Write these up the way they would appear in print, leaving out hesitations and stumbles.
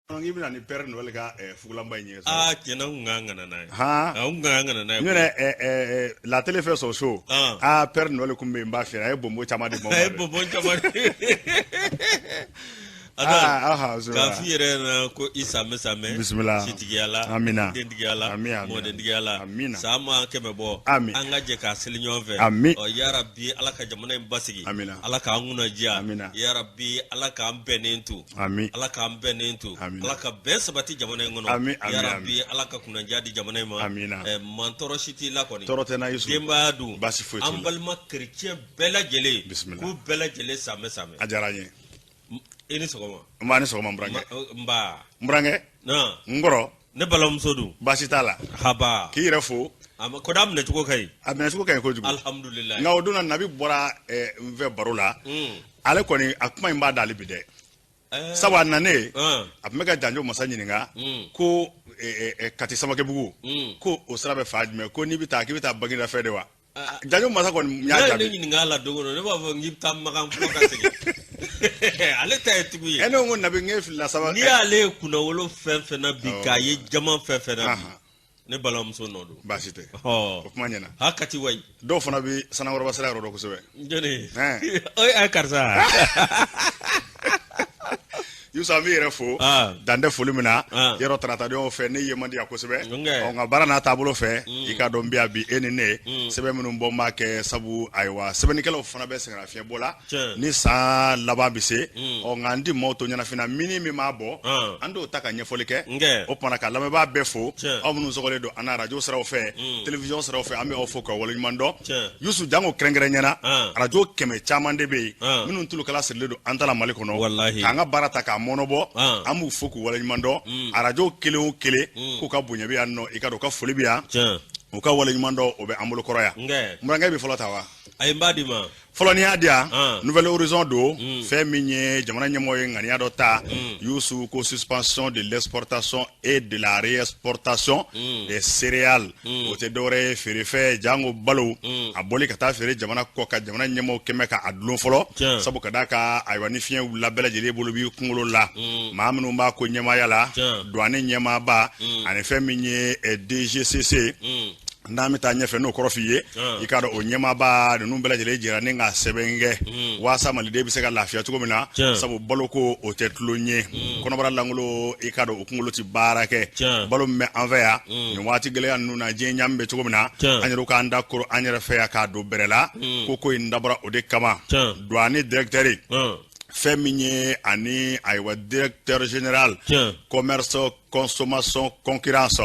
K'i bɛna ni Père Noël ka fugulanba in ye. Aa, tiɲɛ na, n kun kan ka na n'a ye. Han. N kun kan ka na n'a ye. N yɛrɛ, la télé fait son show. Aa, Père Noël kun bɛ yen, n b'a fɛ, a ye bonbon caman di maaw ma. A ye bonbon caman di. K'a f'i yɛrɛ ɲɛna ko i sanbɛ sanbɛ. Bisimila. Sitigiya la. Amina. Dentigiya la. Ami, ami. Mɔdentigiya la. Amina. San ma 100 bɔ. Ami. An ka jɛ k'a seli ɲɔgɔn fɛ. Ami. Ɔ, yarabi, Ala ka jamana in basigi. Amina. Ala k'an kunna diya. Amina. Yarabi, Ala k'an bɛnnen to. Ami. Ala k'an bɛnnen to. Amina. Ala ka bɛn sabati jamana in kɔnɔ. Ami, ami, Yarabi, Ala ka kunnandiya di jamana in ma. Amina. Ɛ, mantɔɔrɔ si t'i la kɔni. Tɔɔrɔ tɛ n na, Yusu. Denbaya dun. Baasi foyi t'u An la. balima kerecɛn bɛɛ lajɛlen. Bisimila. K'u bɛɛ lajɛlen sanbɛ sanbɛ. A diyara n ye. I ni sɔgɔma. N ba, ni sɔgɔma, n burankɛ. Nba. N burankɛ. Na. N kɔrɔ. Ne balimamuso dun. Baasi t'a la. Haba. K'i yɛrɛ fo. A ma kɔda minɛ cogo ka ɲi. A minɛ cogo ka ɲi kojugu. Alihamudulilayi. Nka o don na, Nabi bɔra n fɛ baro la. Ale kɔni, a kuma in b'a da ale bi dɛ. Sabu a nanen, a tun bɛ ka Janjo Masa ɲininka ko Kati Samakɛbugu, ko o sira bɛ fa jumɛn, ko n'i bɛ taa, k'i bɛ taa Baginda fɛ de wa? Janjo Masa kɔni y'a N'a ye jaabi. ne ɲininka a la don o don, ne b'a fɔ k'i bɛ taa Makan fɔlɔ ka segin. Ale ta ye tugu ye. Ɛ, ne ko Nabi, n k'e filila saba. N'i y'ale ye kunnawolo fɛn fɛn na bi, k'a ye jama fɛn fɛn na bi, ne balimamuso nɔ don. Baasi tɛ. O kuma ɲɛna. Ha, Kati wayi. Dɔw fana bɛ Sanankɔrɔba sira yɔrɔ dɔn kosɛbɛ. Jɔnni? Oye, karisa. Yusu, an b'i yɛrɛ fo dan tɛ foli min na yɔrɔ taratadonyaw fɛ, ne ye man di yan kosɛbɛ. Ɔ, nka baara n'a taabolo fɛ, i k'a dɔn n bɛ yan bi, e ni ne, sɛbɛn minnu bɔ n b'a kɛ, sabu ayiwa, sɛbɛnnikɛlaw fana bɛ sɛgɛnnafiɲɛbɔ la ni san laban bɛ se. Ɔ, nka an ti maaw to ɲɛnafin na, mini min b'a bɔ, an t'o ta ka ɲɛfɔli kɛ. O tuma ka lamɛnbaa bɛɛ fo, aw minnu sɔgɔlen don an na arajo siraw fɛ, télévision siraw fɛ, an bɛ aw fo ka waleɲuman dɔn. Yusu, janko kɛrɛnkɛrɛn ɲɛna, arajo 100 caman de bɛ yen minnu tulukala sirilen don an ta la Mali kɔnɔ, k'an ka baara ta k'a mɔnɔbɔ, an b'u fo k'u waleɲuman dɔn. Arajo kelen o kelen, k'u ka bonya bɛ yan nɔ, i ka dɔn u ka foli bɛ yan, u ka waleɲuman dɔn, o bɛ an bolo kɔrɔ yan. N burankɛ, bɛ fɔlɔ ta wa? Ayi, n b'a di ma. Fɔlɔ, n'i y'a di yan, Nouvel Horizon don. Fɛn min ye jamana ɲɛmɔgɔ ye ŋaniya dɔ ta, Yusu, ko suspension de l'exportation et de la réexportation des céréales. O tɛ dɔwɛrɛ ye, feerefɛn, jango balo, a bɔli ka taa feere jamana kɔ kan, jamana ɲɛmɔgɔ kɛmɛ ka a dulon fɔlɔ, sabu ka d'a kan, ayiwa, ni fiɲɛ wulila, bɛɛ lajɛlen bolo b'i kunkolo la. Maa minnu b'a ko ɲɛmaaya la, douane ɲɛmaaba ani fɛn min ye DGCC, n'an bɛ taa ɲɛfɛ n'o kɔrɔ f'i ye, i k'a dɔn o ɲɛmaaba ninnu bɛɛ lajɛlen jɛra ni ka sɛbɛn kɛ waasa maliden bɛ se ka lafiya cogo min na, sabu baloko o tɛ tulon ye. Kɔnɔbara lankolon, i k'a dɔn o kunkolo tɛ baara kɛ. Balo min bɛ an fɛ yan nin waati gɛlɛya ninnu na, diɲɛ ɲami bɛ cogo min na, an yɛrɛ k'an da koro an yɛrɛ fɛ yan k'a don bɛrɛ la, ko in dabɔra o de kama. Douane directeur, fɛn min ye ani ayiwa, directeur général commerce, consommation, concurrence,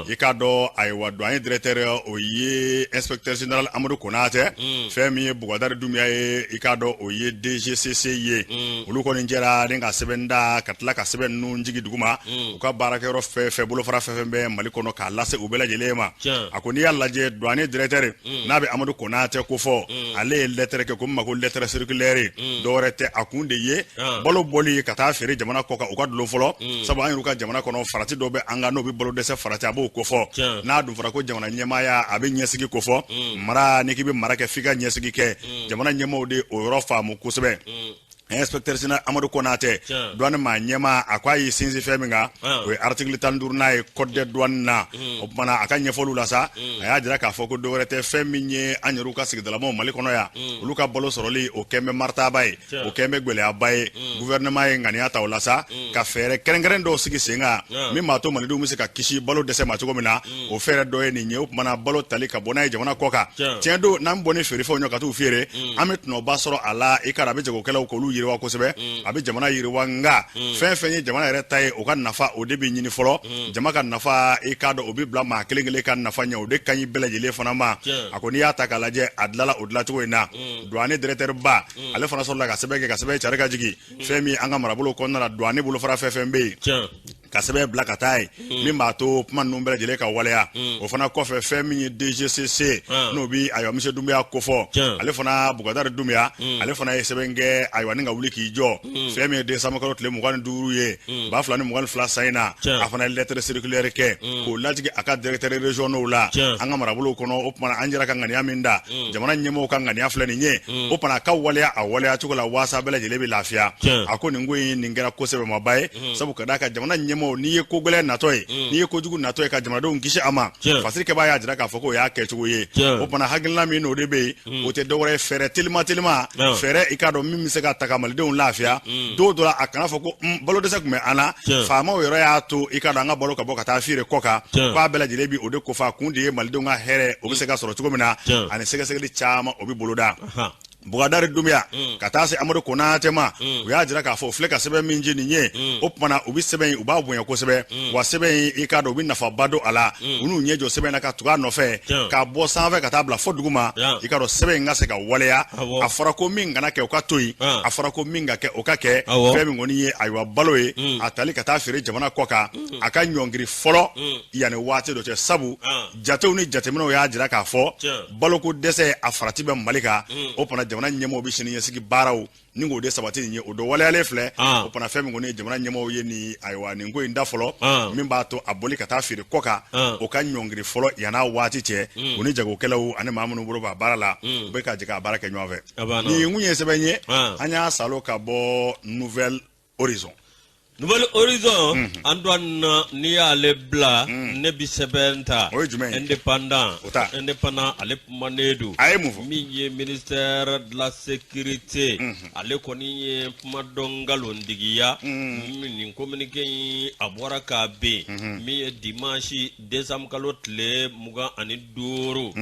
i k'a dɔn ayiwa, douane directeur, o ye inspecteur général Amadu Konatɛ. Fɛn min ye Bubakari Dunbiya ye, i k'a dɔn o ye DGCC ye. Olu kɔni jɛra ni ka sɛbɛn da, ka tila ka sɛbɛn ninnu jigin duguma, u ka baarakɛyɔrɔ fɛn fɛn, bolofara fɛn fɛn bɛ Mali kɔnɔ, k'a lase u bɛɛ lajɛlen ma. A ko n'i y'a lajɛ, douane directeur, n'a bɛ Amadu Konatɛ ko fɔ, ale ye lettre kɛ ko min ma ko lettre circulaire. Dɔwɛrɛ tɛ, a kun de ye balo bɔli ka taa feere jamana kɔ kan, u ka dulon fɔlɔ, sabu an yɛrɛ ka jamana kɔnɔ, farati dɔ bɛ an kan n'o bɛ balo dɛsɛ farati, a b'o kofɔ. N'a dun fɔra ko jamana ɲɛmaaya, a bɛ ɲɛsigi kofɔ. Mara, n'i k'i bɛ mara kɛ, f'i ka ɲɛsigi kɛ. Jamana ɲɛmaaw de o yɔrɔ faamu kosɛbɛ. Inspecteur général Amadu Konatɛ, douane maa ɲɛmaa, a ko a y'i sinsin fɛn min kan, o ye article 15nan ye code des douanes na. O kumana, a ka ɲɛfɔliw la sa, a y'a jira k'a fɔ ko dɔwɛrɛ tɛ, fɛn min ye an yɛrɛw ka sigidalamaw Mali kɔnɔ yan, olu ka balo sɔrɔli, o kɛn bɛ maritaba ye, o kɛn bɛ gɛlɛyaba ye. Gouvernement ye ŋaniya ta o la sa, ka fɛɛrɛ kɛrɛnkɛrɛn dɔw sigi sen kan min b'a to malidenw bɛ se ka kisi balo dɛsɛ ma cogo min na. O fɛɛrɛ dɔ ye nin ye. O kumana, balo tali ka bɔ n'a ye jamana kɔ kan, tiɲɛ don, n'an bɔ ni feerefɛnw ye ka t'u feere, an bɛ tɔnɔba sɔrɔ a la. I ka a bɛ jagokɛlaw k'olu yiriwa kosɛbɛ, a bɛ jamana yiriwa. Nka fɛn fɛn ye jamana yɛrɛ ta ye, o ka nafa, o de bɛ ɲini fɔlɔ. Jama ka nafa, i k'a dɔn o bɛ bila maa kelen kelen ka nafa ɲɛ, o de ka ɲi bɛɛ lajɛlen fana ma. A ko n'i y'a ta k'a lajɛ, a dilala o dilancogo in na. Douane directeur ba, ale fana sɔrɔla ka sɛbɛn kɛ, ka sɛbɛn cari ka jigin fɛn min an ka marabolo kɔnɔna la, douane bolofara fɛn fɛn bɛ yen. Ka sɛbɛn bila ka taa ye min b'a to kuma ninnu bɛɛ lajɛlen ka waleya. O fana kɔfɛ, fɛn min ye DGCC, n'o bi ayiwa monsieur Doumbouya kofɔ, ale fana Bukadari Doumbouya, ale fana ye sɛbɛn kɛ, ayiwa, ni ka wuli k'i jɔ. Fɛn min ye décembre kalo tile 25 ye 2022 san in na, a fana ye lettre circulaire kɛ k'o lajigin a ka directeur régionaux la an ka marabolow kɔnɔ. O tuma, an jɛra ka ŋaniya min da, jamana ɲɛmɔgɔw ka ŋaniya filɛ nin ye, o tuma a ka waleya a waleya cogo la waasa bɛɛ lajɛlen bɛ lafiya. A ko nin ko in, nin kɛra ko sɛbɛmaba ye, sabu ka d'a kan jamana ɲɛmɔgɔw, n'i ye ko gɛlɛn natɔ ye, n'i ye kojugu natɔ ye, ka jamanadenw kisi a ma, fasiri kɛbaa y'a jira k'a fɔ k'o y'a kɛcogo ye. O tuma, hakilina min n'o de bɛ yen, o tɛ dɔwɛrɛ ye, fɛɛrɛ telima telima, fɛɛrɛ i k'a dɔn min bɛ se ka ta ka malidenw lafiya don dɔ la, a kana fɔ ko balo dɛsɛ tun bɛ an na, faamaw yɛrɛ y'a to i k'a dɔn an ka balo ka bɔ ka taa feere kɔ kan, k'a bɛɛ lajɛlen bi o de kofɔ. A kun de ye malidenw ka hɛrɛ o bɛ se ka sɔrɔ cogo min na, ani sɛgɛsɛgɛli caman o bɛ boloda. Bukadari Doumbouya ka taa se Amadu Konate ma, u y'a jira k'a fɔ u filɛ ka sɛbɛn min ci nin ye. O tuma, u bɛ sɛbɛn in, u b'a bonya kosɛbɛ, wa sɛbɛn in, i k'a dɔn u bɛ nafaba don a la. U n'u ɲɛ jɔ sɛbɛn na ka tugu a nɔfɛ k'a bɔ sanfɛ ka taa bila fo dugu ma, i k'a dɔn sɛbɛn in ka se ka waleya. A fɔra ko min kana kɛ, o ka to yen. A fɔra ko min ka kɛ, o ka kɛ. Fɛn min kɔni ye ayiwa balo ye, a tali ka taa feere jamana kɔ kan, a ka ɲɔngiri fɔlɔ yanni waati dɔ cɛ, sabu jatew ni jateminɛw y'a jira k'a fɔ baloko dɛsɛ a farati bɛ Mali kan. O fana, jamana ɲɛmɔgɔw bɛ sini ɲɛsigi baaraw ni k'o de sabati nin ye, o dɔ waleyalen filɛ. O fana, fɛn min kɔni ye jamana ɲɛmɔgɔw ye nin, ayiwa, nin ko in da fɔlɔ, min b'a to a boli ka taa feere kɔ kan, o ka ɲɔngiri fɔlɔ yann'a waati cɛ. U ni jagokɛlaw ani maa minnu bolo b'a baara la, u bɛ ka jɛ k'a baara kɛ ɲɔgɔn fɛ. Nin kun ye sɛbɛn ye an y'a salo ka bɔ Nouvel Horizon. Nouvel Horizon, Antoine, n'i y'ale bila, ne bi sɛbɛn ta. O ye jumɛn ye? Indépendant. O ta. Indépendant, ale kumanen don. A ye mun fɔ? Min ye ministère de la sécurité, ale kɔni ye kuma dɔn nkalontigiya. Nin communiqué in, a bɔra k'a ben min ye dimanche décembre kalo tile 25,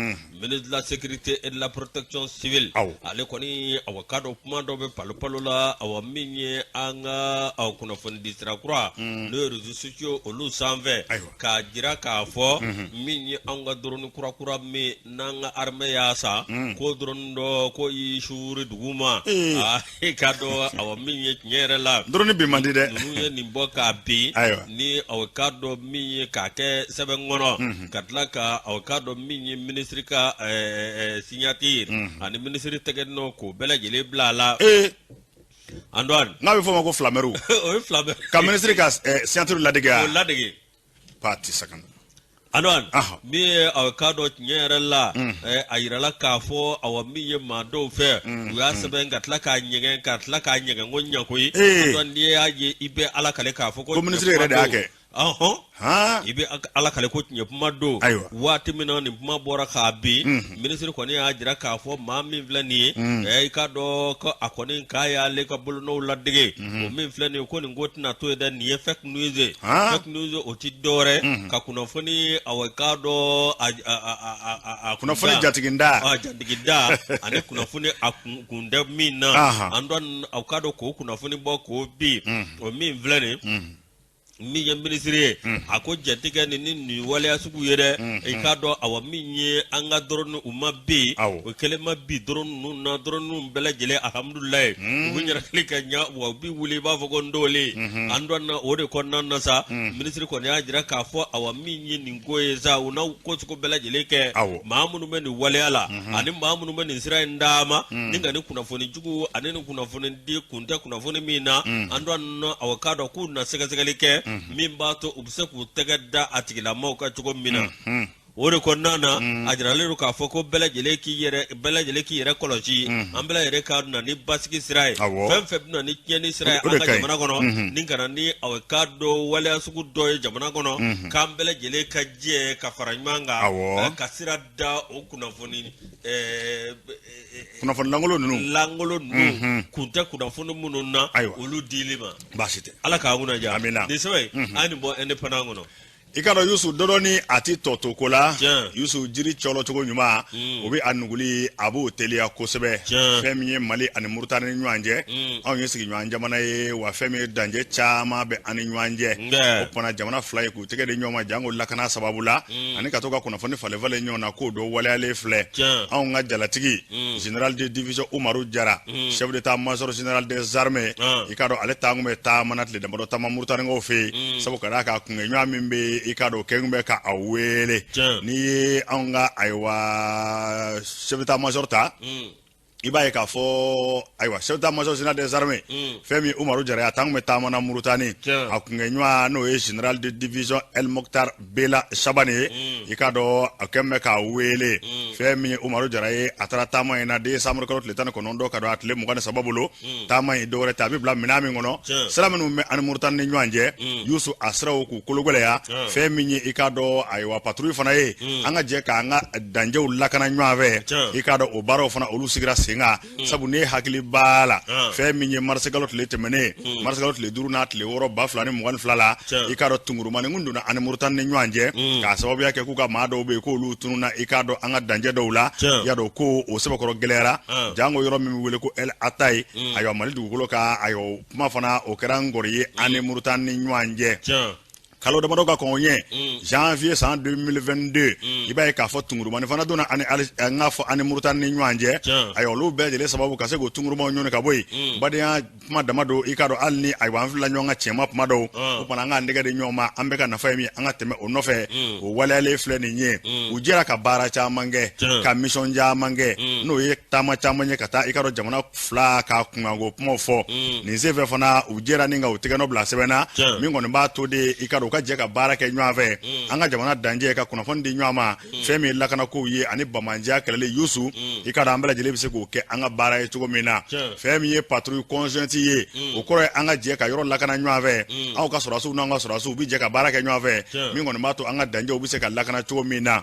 ministre de la sécurité et de la protection civile, ale kɔni, awa, k'a dɔn kuma dɔ bɛ palo palo la, awa, min ye an ka aw kunnafoni di sira kura, n'o ye réseaux sociaux olu sanfɛ, k'a jira k'a fɔ min ye anw ka drone kura kura min n'an ka armée y'a san, ko drone dɔ ko y'i suuri dugu ma. Aa, i k'a dɔn, awa, min ye tiɲɛ yɛrɛ la, drone bin man di dɛ. Ninnu ye nin bɔ k'a bin ni, aw k'a dɔn min ye k'a kɛ sɛbɛn kɔnɔ, ka tila ka, aw k'a dɔn min ye minisiri ka signature ani minisiri tɛgɛ nɔ, k'o bɛɛ lajɛlen bila a la. Antoine. N'a bɛ fɔ o ma ko filamɛriw. O ye filamɛri. Ka minisiri ka signature ladege. O ladege. Pati sakana. Antoine, min ye aw k'a dɔn tiɲɛ yɛrɛ la, a yirala k'a fɔ, awa, min ye maa dɔw fɛ, u y'a sɛbɛn ka tila k'a ɲɛgɛn, ka tila k'a ɲɛgɛn ko ɲa koyi. Antoine, n'i y'a ye, i bɛ Ala kale k'a fɔ ko minisiri yɛrɛ de y'a kɛ. Ɔhɔn, i bɛ Ala kale ko tiɲɛ kuma don. Waati min na nin kuma bɔra k'a bin, minisiri kɔni y'a jira k'a fɔ maa min filɛ nin ye, i k'a dɔn ko a kɔni k'a y'ale ka bolonɔw ladege, o min filɛ nin ye, ko nin ko tɛna to yen dɛ. Nin ye fake news ye. Fake news, o ti dɔwɛrɛ ka kunnafoni, awa, i k'a dɔn a kunnafoni jatiginda. A jatiginda ani kunnafoni a kun tɛ min na, an dɔn, aw k'a dɔn k'o kunnafoni bɔ k'o bin. O min filɛ nin, min ye minisiri ye, a ko jate kɛ nin ni nin waleya sugu ye dɛ. I k'a dɔn, awa, min ye an ka drone, u ma bin, o kelen ma bin drone ninnu na. Drone ninnu bɛɛ lajɛlen, alhamdulilayi, u bɛ ɲɛnakili ka ɲa, wa u bɛ wuli i b'a fɔ ko n an dɔn na. O de kɔnɔna na sa, minisiri kɔni y'a jira k'a fɔ, awa, min ye nin ko ye sa, u n'aw ko sugu bɛɛ lajɛlen kɛ, maa minnu bɛ nin waleya la ani maa minnu bɛ nin sira in d'a ma ni ka nin kunnafoni jugu ani nin kunnafoni di kun tɛ kunnafoni min na, an dɔn, awa, k'a dɔn k'u na sɛgɛsɛgɛli kɛ min b'a to u bɛ se k'u tɛgɛ da a tigilamaaw kan cogo min na. O de kɔnɔna na, a jiralen don k'a fɔ ko bɛɛ lajɛlen k'i yɛrɛ, bɛɛ lajɛlen k'i yɛrɛ kɔlɔsi. An bɛɛ lajɛlen ka na ni basigi sira ye. Fɛn fɛn bɛ na ni tiɲɛni sira ye an ka jamana kɔnɔ, ni ka na ni, awa, k'a dɔn waleya sugu dɔ ye jamana kɔnɔ, k'an bɛɛ lajɛlen ka jɛ ka fara ɲɔgɔn kan ka sira da o kunnafoni kunnafoni lankolon ninnu lankolon ninnu kun tɛ kunnafoni minnu na, olu dili ma. Baasi tɛ. Ala k'an kunna diya. Amina. Nin sɛbɛn, an ye nin bɔ Indépendant kɔnɔ. I ka dɔn Yusu, dɔdɔni a ti tɔ to ko la. Yusu, jiri cɔlɔ cogo ɲuman, o bɛ a nuguli, a b'o teliya kosɛbɛ. Fɛn min ye Mali ani Murutani ni ɲɔgɔn cɛ, anw ye sigiɲɔgɔn jamana ye wa. Fɛn min ye danjɛ caman bɛ an ni ɲɔgɔn cɛ, o kumana jamana fila ye k'u tɛgɛ di ɲɔgɔn ma, janko lakana sababu la, ani ka to ka kunnafoni falen falen ɲɔgɔn na, k'o dɔ waleyalen filɛ. Anw ka jalatigi, général de division Umaru Jara, chef d'état-major général des armées, i ka dɔn ale taa kun bɛ taama na tile damadɔ taama Murutanikaw fɛ yen, sabu ka d'a kan kunɲɔgɔn min bɛ, i ka dɔn o kɛ bɛ ka a wele. N'i ye anw ka, ayiwa, chef d'état-major ta, i b'a ye k'a fɔ, ayiwa, chef d'état-major général des armées, fɛn min Umaru Jara, a taa kun bɛ taama na Murutani, a kunɲɔgɔn n'o ye général de division El Mokhtar Bela Chabane ye, i ka dɔn a kɛn bɛ k'a wele. Fɛn min ye Umaru Jara ye, a taara taama in na décembre kalo tile 19 ka don a tile 23 bolo. Taama in dɔwɛrɛ tɛ, a bɛ bila minɛn min kɔnɔ, sira minnu bɛ ani Murutani ni ɲɔgɔn cɛ, Yusu, a siraw k'u kologɛlɛya. Fɛn min ye, i ka dɔn, ayiwa, patrouille fana ye, an ka jɛ k'an ka danjɛw lakana ɲɔgɔn fɛ, i ka dɔn o baaraw fana, olu sigira sen kan, sabu ne hakili b'a la, fɛn min ye marisikalo tile tɛmɛnen, marisikalo tile 5 n'a tile 6 2022 la, i ka dɔn tungurumani kun donna ani Murutani ni ɲɔgɔn cɛ, k'a sababuya kɛ k'u ka maa dɔw bɛ yen k'olu tununna, i k'a dɔn an ka danjɛ dɔw la. I y'a dɔn ko o sɛbɛkɔrɔ gɛlɛyara, janko yɔrɔ min bɛ wele ko El Atayi, ayiwa, Mali dugukolo ka, ayiwa, kuma fana o kɛra ngɔri ye an ni Murutani ni ɲɔgɔn cɛ. Kalo damadɔ ka kɔn o ɲɛ, janvier san 2022, i b'a ye k'a fɔ tungurumani fana donna ani an k'a fɔ ani Murutani ni ɲɔgɔn cɛ. Ayiwa, olu bɛɛ lajɛlen sababu ka se k'o tungurumaw ɲɔni ka bɔ yen. Badenya kuma dama don, i k'a dɔn hali ni, ayiwa, an filila ɲɔgɔn ka cɛma kuma dɔw, o kumana an k'an tɛgɛ di ɲɔgɔn ma, an bɛɛ ka nafa ye min, an ka tɛmɛ o nɔfɛ. O waleyalen filɛ nin ye. U jɛra ka baara caman kɛ, ka mission caman kɛ, n'o ye taama caman ye ka taa, i k'a dɔn, jamana fila ka kunkanko kumaw fɔ. Nin senfɛ fana, u jɛra ni ka u tɛgɛ nɔ bila sɛbɛn na, min kɔni b'a to de, i k'a dɔn, u ka jɛ ka baara kɛ ɲɔgɔn fɛ, an ka jamana danjɛ, ka kunnafoni di ɲɔgɔn ma, fɛn min ye lakanakow ye ani bamandiya kɛlɛli. Yusu, i k'a dɔn an bɛɛ lajɛlen bɛ se k'o kɛ an ka baara ye cogo min na. Fɛn min ye patrouille conjointe ye, o kɔrɔ ye an ka jɛ ka yɔrɔ lakana ɲɔgɔn fɛ. Anw ka sɔrɔdasiw n'an ka sɔrɔdasiw bɛ jɛ ka baara kɛ ɲɔgɔn fɛ, min kɔni b'a to an ka danjɛw bɛ se ka lakana cogo min na.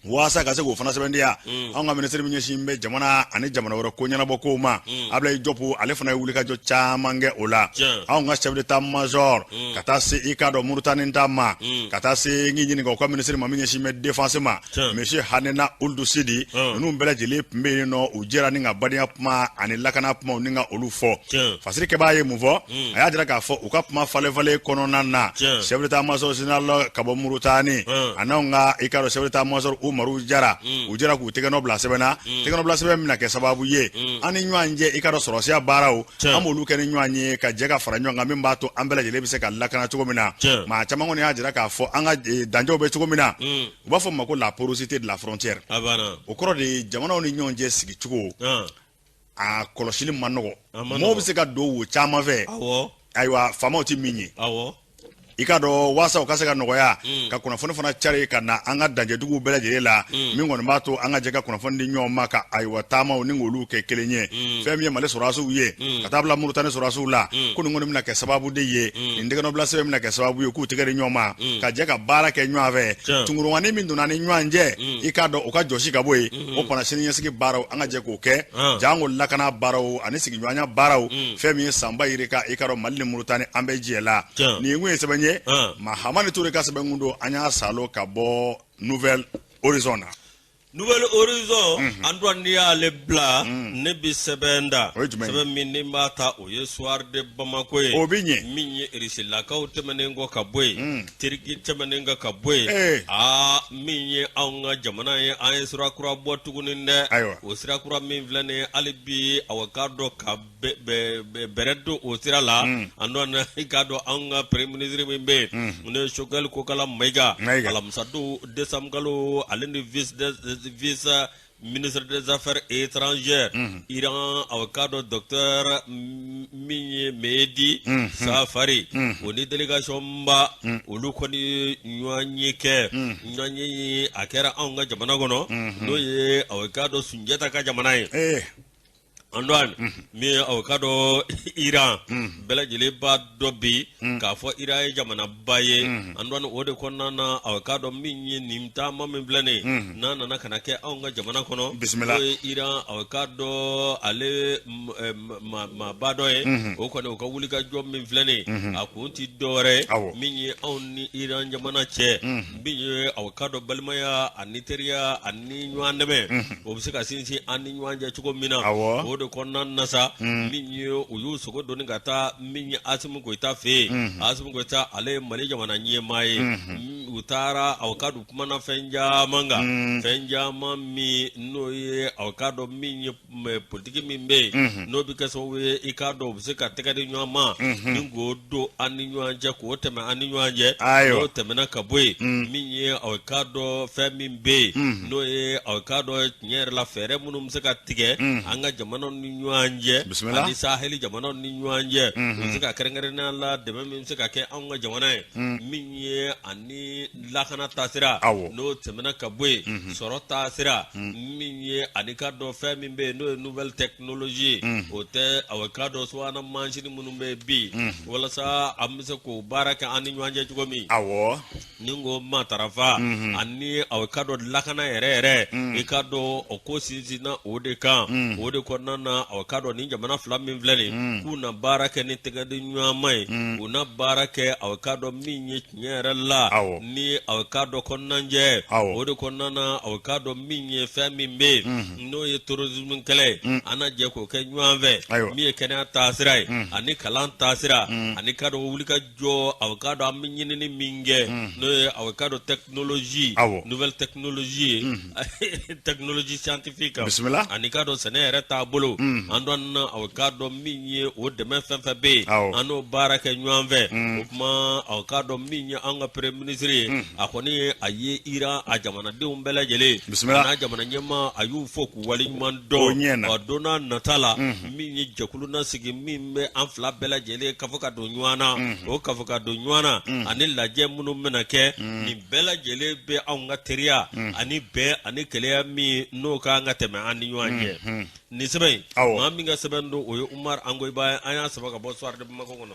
Waasa ka se k'o fana sɛbɛntiya, anw ka minisiri min ɲɛsin bɛ jamana ani jamana wɛrɛ ko ɲɛnabɔ kow ma, Ablaye Diop, ale fana ye wulikajɔ caman kɛ o la. Anw ka chef d'état major ka taa se, i k'a dɔn, Murutani ta ma, ka taa se n k'i ɲininka u ka minisiri ma min ɲɛsin bɛ défense ma, monsieur Hanena Ould Sidi, ninnu bɛɛ lajɛlen tun bɛ yen nɔ. U jɛra ni ka badenya kuma ani lakana kumaw ni ka olu fɔ. Fasiri kɛbaa ye mun fɔ? A y'a jira k'a fɔ u ka kuma falen falen kɔnɔna na, chef d'état major général ka bɔ Murutani a n'anw ka, i k'a dɔn, chef d'état major Umaru Jara, u jɛra k'u tɛgɛ nɔ bila sɛbɛn na. Tɛgɛ nɔ bila sɛbɛn bɛna kɛ sababu ye an ni ɲɔgɔn cɛ, i k'a dɔn, sɔrɔsiya baaraw, an b'olu kɛ ni ɲɔgɔn ye, ka jɛ ka fara ɲɔgɔn kan, min b'a to an bɛɛ lajɛlen bɛ se ka lakana cogo min na. Maa caman kɔni y'a jira k'a fɔ an ka danjɛw bɛ cogo min na, u b'a fɔ ma ko la porosité de la frontière. O kɔrɔ de ye jamanaw ni ɲɔgɔn cɛ sigicogo, a kɔlɔsili man nɔgɔ, mɔgɔw bɛ se ka don wo caman fɛ, ayiwa, faamaw tɛ min ye. I ka dɔn, waasa u ka se ka nɔgɔya ka kunnafoni fana cari ka na an ka danjɛduguw bɛɛ lajɛlen la, min kɔni b'a to an ka jɛ ka kunnafoni di ɲɔgɔn ma, ka, ayiwa, taamaw ni k'olu kɛ kelen ye. Fɛn min ye Mali sɔrɔdasiw ye ka taa bila Murutani sɔrɔdasiw la, ko nin kɔni bɛna kɛ sababu de ye, nin tɛgɛnɔbila sɛbɛn bɛna kɛ sababu ye k'u tɛgɛ di ɲɔgɔn ma, ka jɛ ka baara kɛ ɲɔgɔn fɛ. Tungurumanin min donna ni ɲɔgɔn cɛ, i k'a dɔn, o ka jɔsi ka bɔ yen. O fana siniɲɛsigi baaraw, an ka jɛ k'o kɛ, janko lakana baaraw ani sigiɲɔgɔnya baaraw. Fɛn min ye sanba yirika, i ka dɔn, Mali ni Murutani, an bɛ jɛ la. Nin kun ye sɛbɛn ye, Mahamani Ture ka sɛbɛn kun don, an y'a salo ka bɔ Nouvel Horizon na. Nouvel Horizon, Antoine, n'i y'ale bila, ne bi sɛbɛn da. O ye jumɛn ye? Sɛbɛn min ni n b'a ta, o ye Soir de Bamako ye. O bi ɲɛ. Min ye Irisilakaw tɛmɛnen kɔ ka bɔ yen, Turki tɛmɛnen kɔ ka bɔ yen, aa, min ye anw ka jamana ye, an ye sira kura bɔ tuguni dɛ. O sira kura min filɛ nin ye, hali bi, awa, k'a dɔn ka bɛrɛ don o sira la, Antoine, i k'a dɔn anw ka premier ministre min bɛ yen, n'o ye Choguel Kokala Mayiga, alamisadon décembre kalo, ale ni vice ministre des affaires étrangères Iran, aw k'a dɔn, docteur min ye Mehdi Safari, o ni délégation ba, olu kɔni ɲɔgɔn ye kɛ. Ɲɔgɔn ye a kɛra anw ka jamana kɔnɔ, n'o ye, aw k'a dɔn, Sunjata ka jamana ye. Antoine, min ye aw k'a dɔn Iran, bɛɛ lajɛlen b'a dɔn bi k'a fɔ Iran ye jamanaba ye. Antoine, o de kɔnɔna na, aw k'a dɔn min ye nin taama min filɛ nin ye, n'a nana ka na kɛ anw ka jamana kɔnɔ, bisimila, n'o ye Iran, aw k'a dɔn ale maaba dɔ ye, o kɔni o ka wulikajɔ min filɛ nin ye, a kun tɛ dɔwɛrɛ ye min ye anw ni Iran jamana cɛ, min ye aw k'a dɔn balimaya ani teriya ani ɲɔgɔn dɛmɛ, o bɛ se ka sinsin an ni ɲɔgɔn cɛ cogo min na. O de kɔnɔna na sa, min ye u y'u sogo doni ka taa min ye Asimi Goyita fɛ yen. Asimi Goyita, ale ye Mali jamana ɲɛmaa ye. U taara, aw k'a dɔn kumana fɛn caman kan, fɛn caman min n'o ye aw k'a dɔn min ye politiki min bɛ yen, n'o bɛ kɛ sababu ye i k'a dɔn u bɛ se ka tɛgɛ di ɲɔgɔn ma ni k'o don an ni ɲɔgɔn cɛ, k'o tɛmɛ an ni ɲɔgɔn cɛ. N'o tɛmɛna ka bɔ yen, min ye aw k'a dɔn fɛn min bɛ yen, n'o ye aw k'a dɔn tiɲɛ yɛrɛ la fɛɛrɛ minnu bɛ se ka tigɛ an ka jamanaw ni ɲɔgɔn cɛ ani saheli jamanaw ni ɲɔgɔn cɛ, u bɛ se ka kɛrɛnkɛrɛnnenya la dɛmɛ min bɛ se ka kɛ anw ka jamana ye, min ye ani lakana taasira. N'o tɛmɛna ka bɔ yen, sɔrɔ taasira, min ye ani k'a dɔn fɛn min bɛ yen, n'o ye nouvelle technologie ye, o tɛ aw k'a dɔn subahana mansin minnu bɛ yen bi, walasa an bɛ se k'o baara kɛ an ni ɲɔgɔn cɛ cogo min, ni ko matarafa ani aw k'a dɔn lakana yɛrɛ yɛrɛ, i k'a dɔn o ko sinsinna o de kan. O de kɔnɔna na, aw k'a dɔn ni jamana fila min filɛ nin, k'u na baara kɛ ni tɛgɛ di ɲɔgɔn ma ye, u na baara kɛ aw k'a dɔn min ye tiɲɛ yɛrɛ la ni aw k'a dɔn kɔnɔnajɛ. O de kɔnɔna na, aw k'a dɔn min ye fɛn min bɛ yen, n'o ye terrorisme kɛlɛ ye, an na jɛ k'o kɛ ɲɔgɔn fɛ, min ye kɛnɛya taasira ye ani kalan taasira, ani k'a dɔn wuli ka jɔ, aw k'a dɔn an bɛ ɲinini min kɛ, n'o ye aw k'a dɔn technologie, nouvelle technologie ye, technologie scientifique. Bisimila. Ani k'a dɔn sɛnɛ yɛrɛ taabolo, an dɔn na aw k'a dɔn min ye o dɛmɛ fɛn fɛn bɛ yen, an n'o baara kɛ ɲɔgɔn fɛ. O kuma, aw k'a dɔn min ye an ka premier ministre ye, a kɔni ye a ye Iran a jamanadenw bɛɛ lajɛlen n'a jamana ɲɛmaa, a y'u fo k'u waleɲuman dɔn. Ɔ don n'a nata la, min ye jɛkulu na sigi min bɛ an fila bɛɛ lajɛlen kafo ka don ɲɔgɔn na, o kafo ka don ɲɔgɔn na ani lajɛ minnu bɛna kɛ, nin bɛɛ lajɛlen bɛ anw ka teriya ani bɛn ani kelenya min n'o ka kan ka tɛmɛ an ni ɲɔgɔn cɛ. Nin sɛbɛn in, maa min ka sɛbɛn don, o ye Umar Angoyiba ye. An y'a sɛbɛn ka bɔ Soir de Bamako kɔnɔ.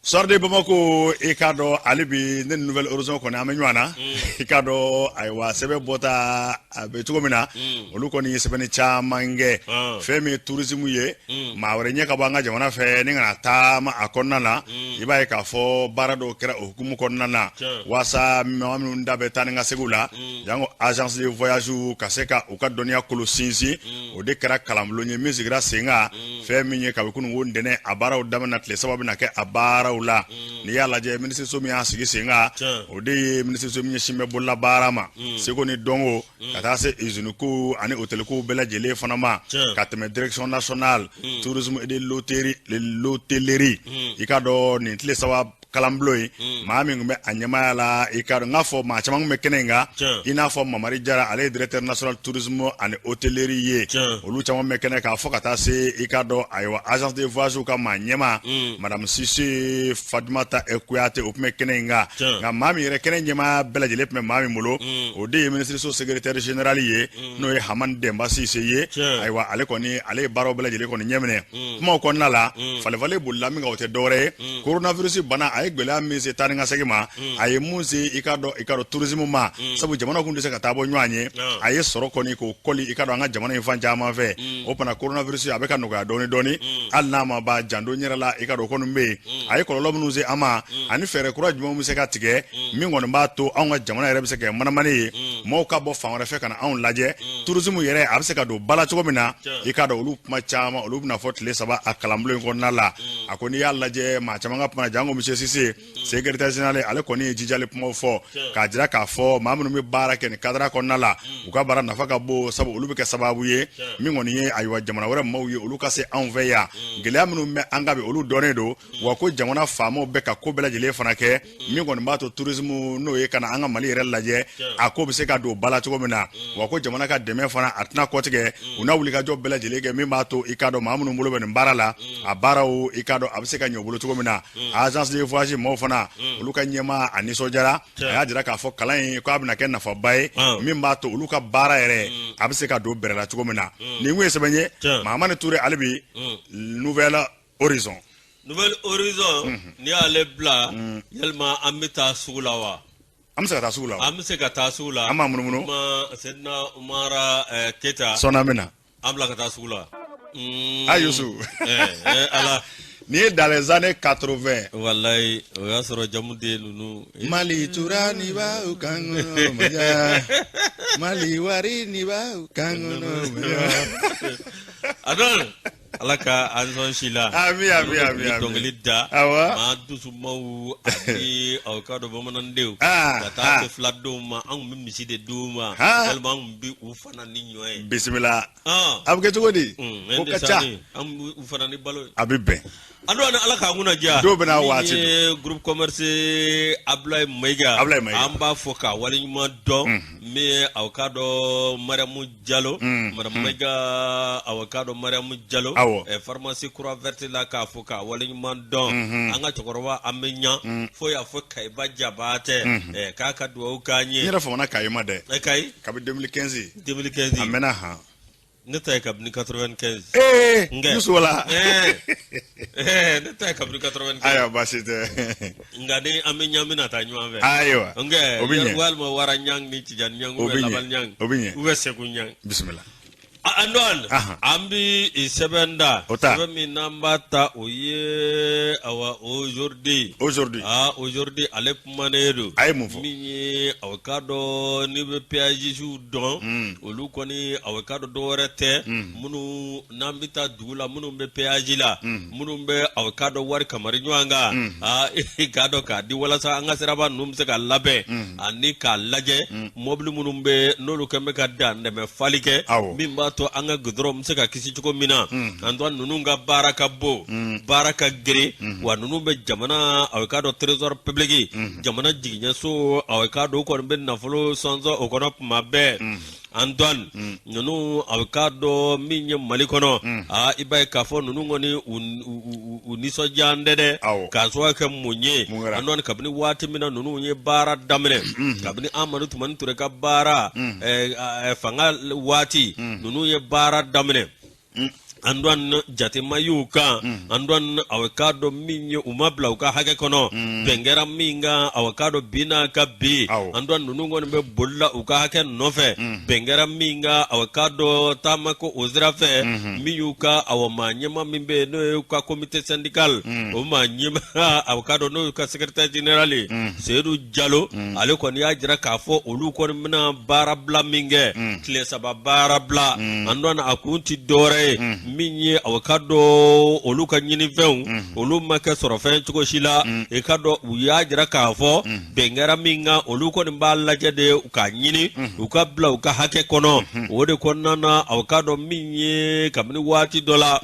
Soir de Bamako, i k'a dɔn hali bi ne ni Nouvel Horizon kɔni an bɛ ɲɔgɔn na. I k'a dɔn, ayiwa, sɛbɛn bɔta a bɛ cogo min na, olu kɔni ye sɛbɛnni caman kɛ. Fɛn min ye tourisme ye, maa wɛrɛ ɲɛ ka bɔ an ka jamana fɛ ni kana taama a kɔnɔna na, i b'a ye k'a fɔ baara dɔw kɛra o hukumu kɔnɔna na, waasa maa minnu da bɛ taa ni ka seginw la, jango agence de voyage ka se ka u ka dɔnniya kolo sinsin. O de kɛra kalanbulon ye min sigira sen kan. Fɛn min ye kabi kunun ko ntɛnɛn, a baaraw daminɛ, tile 3 bɛna kɛ a baaraw la. N'i y'a lajɛ, minisiriso min y'a sigi sen kan, o de ye minisiriso min ɲɛsin bɛ bolola baara ma, seko ni dɔnko, ka taa se usine ko ani hôtel ko bɛɛ lajɛlen fana ma, ka tɛmɛ direction nationale tourisme et de l'hôtellerie. I k'a dɔn nin tile 3 kalanbulon ye, maa min tun bɛ a ɲɛmaaya la, i k'a dɔn n k'a fɔ maa caman tun bɛ kɛnɛ in kan, i n'a fɔ Mamari Jara, ale ye directeur national tourisme ani hôtellerie ye. Olu caman bɛ kɛnɛ k'a fɔ ka taa se, i k'a dɔn, ayiwa, agence de voyage ka maa ɲɛmaa, madame Sise Fadumata Kuyate, o tun bɛ kɛnɛ in kan. Nka maa min yɛrɛ kɛnɛ ɲɛmaaya bɛɛ lajɛlen tun bɛ maa min bolo, o de ye minisiriso secrétaire général ye, n'o ye Hamani Denba Sise ye. Ayiwa, ale kɔni, ale ye baaraw bɛɛ lajɛlen kɔni ɲɛminɛ. Kumaw kɔnɔna la, falenfalen bolila min kan, o tɛ dɔwɛrɛ ye coronavirus bana, a ye gɛlɛya min se taa ni ka segin ma, a ye mun se, i k'a dɔn tourisme ma, sabu jamana kun tɛ se ka taa bɔ ɲɔgɔn ye. A ye sɔrɔ kɔni k'o kɔli, i k'a dɔn an ka jamana in fan caman fɛ. O fana coronavirus, a bɛ ka nɔgɔya dɔɔni dɔɔni, hali n'a ma ban janto n yɛrɛ la, i k'a dɔn o kɔni bɛ yen. A ye kɔlɔlɔ minnu se an ma ani fɛɛrɛ kura jumɛn bɛ se ka tigɛ min kɔni b'a to anw ka jamana yɛrɛ bɛ se ka kɛ manamani ye, maaw ka bɔ fan wɛrɛ fɛ ka na anw lajɛ, tourisme yɛrɛ a bɛ se ka don ba la cogo min na. I k'a dɔn olu kuma caman, olu bɛna fɔ tile 3 a kalanbulon in kɔnɔna la. A ko n'i y'a lajɛ, maa caman ka kuma, jango monsieur Sise, secrétaire général, ale kɔni ye jijali kumaw fɔ k'a jira k'a fɔ maa minnu bɛ baara kɛ nin cadre kɔnɔna la, u ka baara nafa ka bon, sabu olu bɛ kɛ sababu ye min kɔni ye, ayiwa, jamana wɛrɛ maaw ye, olu ka se anw fɛ yan. Gɛlɛya minnu bɛ an kan bi, olu dɔnnen don wa. Ko jamana faamaw bɛ ka ko bɛɛ lajɛlen fana kɛ min kɔni b'a to tourisme, n'o ye ka na an ka Mali yɛrɛ lajɛ, a ko bɛ se ka don ba la cogo min na. Wa ko jamana ka dɛmɛ fana, a tɛna kɔtigɛ, u n'a wulikajɔ bɛɛ lajɛlen kɛ min b'a to, i k'a dɔn, maa minnu bolo bɛ nin baara la, a baaraw, i k'a dɔn, a bɛ se ka ɲɛ u bolo cogo min na. Agence de voyage APAJ maaw fana, olu ka ɲɛmaa, a nisɔndiyara. A y'a jira k'a fɔ kalan in ko a bɛna kɛ nafaba ye min b'a to olu ka baara yɛrɛ a bɛ se ka don bɛrɛ la cogo min na. Nin kun ye sɛbɛn ye, Mahamani Ture, hali bi Nouvel Horizon. Nouvel Horizon, n'i y'ale bila, yalima an bɛ taa sugu la wa? An bɛ se ka taa sugu la. An bɛ se ka taa sugu la. An b'a munumunu. Sedina Umara Keyita. Sɔɔni an bɛ na. An bila ka taa sugu la. A Yusu. Ala. Nin ye dans les années 80. Walayi, o y'a sɔrɔ jamu den ninnu. Mali tura ni b'aw kan kɔnɔ maya, Mali wari ni b'aw kan kɔnɔ maya. A dɔn Ala ka an sɔn si la. Ami, ami, ami, ami. Dɔnkili da. Awɔ. Maa dusumaw ani aw ka dɔn bamanandenw. Ka taa se filadenw ma, an tun bɛ misi de d'u ma. Walima an tun bɛ u fana ni ɲɔ ye. Bisimila. A bɛ kɛ cogo di? O ka ca. An b'u fana ni balo ye. A bɛ bɛn. An dɔn Ala k'an kunna diya. Dɔw bɛna waati. Min ye groupe commerce Abulaye Mayiga. Abulaye Mayiga. An b'a fɔ k'a waleɲuman dɔn. Min ye aw ka dɔn Mariamu Jalo. Madame Mayiga, aw ka dɔn Mariamu Jalo. Awɔ. Pharmacie Croix Verte la, k'a fɔ k'a waleɲuman dɔn. An ka cɛkɔrɔba an bɛ ɲa. Fo y'a fɔ Kayiba Jabatɛ. K'a ka dugawu k'an ye. N yɛrɛ famana Kayi ma dɛ. Kayi. Kabi 2015. 2015. A mɛnna han. Ne ta ye kabini 95. Ee, Yusu wala. Ne ta ye kabini 95. Ayiwa, baasi tɛ. Nka ni an bɛ ɲa, bɛna taa ɲɔgɔn fɛ. Ayiwa. Nkɛ o bɛ ɲɛ. Walima Wara ɲang ni Tijani ɲang O ou bɛ bien ɲɛ. Labal ɲang. O bɛ ɲɛ. Ou bien Segu ɲang. Bisimila. An dɔn an bi sɛbɛn da. O ta. Sɛbɛn min n'an b'a ta, o ye awa Aujourd'hui. Aujourd'hui. Aa, Aujourd'hui, ale kumanen don. A ye mun fɔ? Min ye aw ka dɔn n'i bɛ péagistes dɔn, olu kɔni, aw ka dɔn dɔwɛrɛ tɛ, minnu n'an bɛ taa dugu la, minnu bɛ péage la, minnu bɛ aw ka dɔn wari kamari ɲɔgɔn kan, aa, i k'a dɔn k'a di walasa an ka siraba ninnu bɛ se ka labɛn ani k'a lajɛ mɔbili minnu bɛ n'olu kɛn bɛ ka dan dɛmɛ fali kɛ, min b'a to an ka goudron bɛ se ka kisi cogo min na. An tɔ ninnu ka baara ka bon, baara ka girin wa. Ninnu bɛ jamana, aw k'a dɔn trésor public, jamana jigiɲɛso, aw k'a dɔn u kɔni bɛ nafolo sɔnsɔn o kɔnɔ tuma bɛɛ. Antoine, ninnu, a bɛ k'a dɔn min ye Mali kɔnɔ, aa, i b'a ye k'a fɔ ninnu kɔni u nisɔndiya tɛ dɛ. K'a sababu kɛ mun ye? Antoine, kabini waati min na ninnu ye baara daminɛ, kabini Amadu Tumani Ture ka baara fanga waati, ninnu ye baara daminɛ. Antoine, jatema y'u kan. Antoine, a bɛ k'a dɔn min ye, u ma bila u ka hakɛ kɔnɔ. Bɛn kɛra min kan, a bɛ k'a dɔn bi n'a ka bi, Antoine, ninnu kɔni bɛ boli la u ka hakɛ nɔfɛ. Bɛn kɛra min kan, a bɛ k'a dɔn taama ko o sira fɛ, min y'u ka awɔ maa ɲɛma min bɛ yen, n'o ye u ka comité syndical, o maa ɲɛma, a bɛ k'a dɔn n'o y'u ka secrétaire général ye, Seyidu Jalo, ale kɔni y'a jira k'a fɔ olu kɔni bɛna baara bila min kɛ, tile 3 baara bila. Antoine, a kun ti dɔwɛrɛ ye, min ye a ka dɔn olu ka ɲinifɛnw, olu ma kɛ sɔrɔfɛn cogo si la. I ka dɔn u y'a jira k'a fɔ bɛn kɛra min kan, olu kɔni b'a lajɛ de k'a ɲini u ka bila u ka hakɛ kɔnɔ. O de kɔnɔna na, a ka dɔn min ye, kabini waati dɔ la,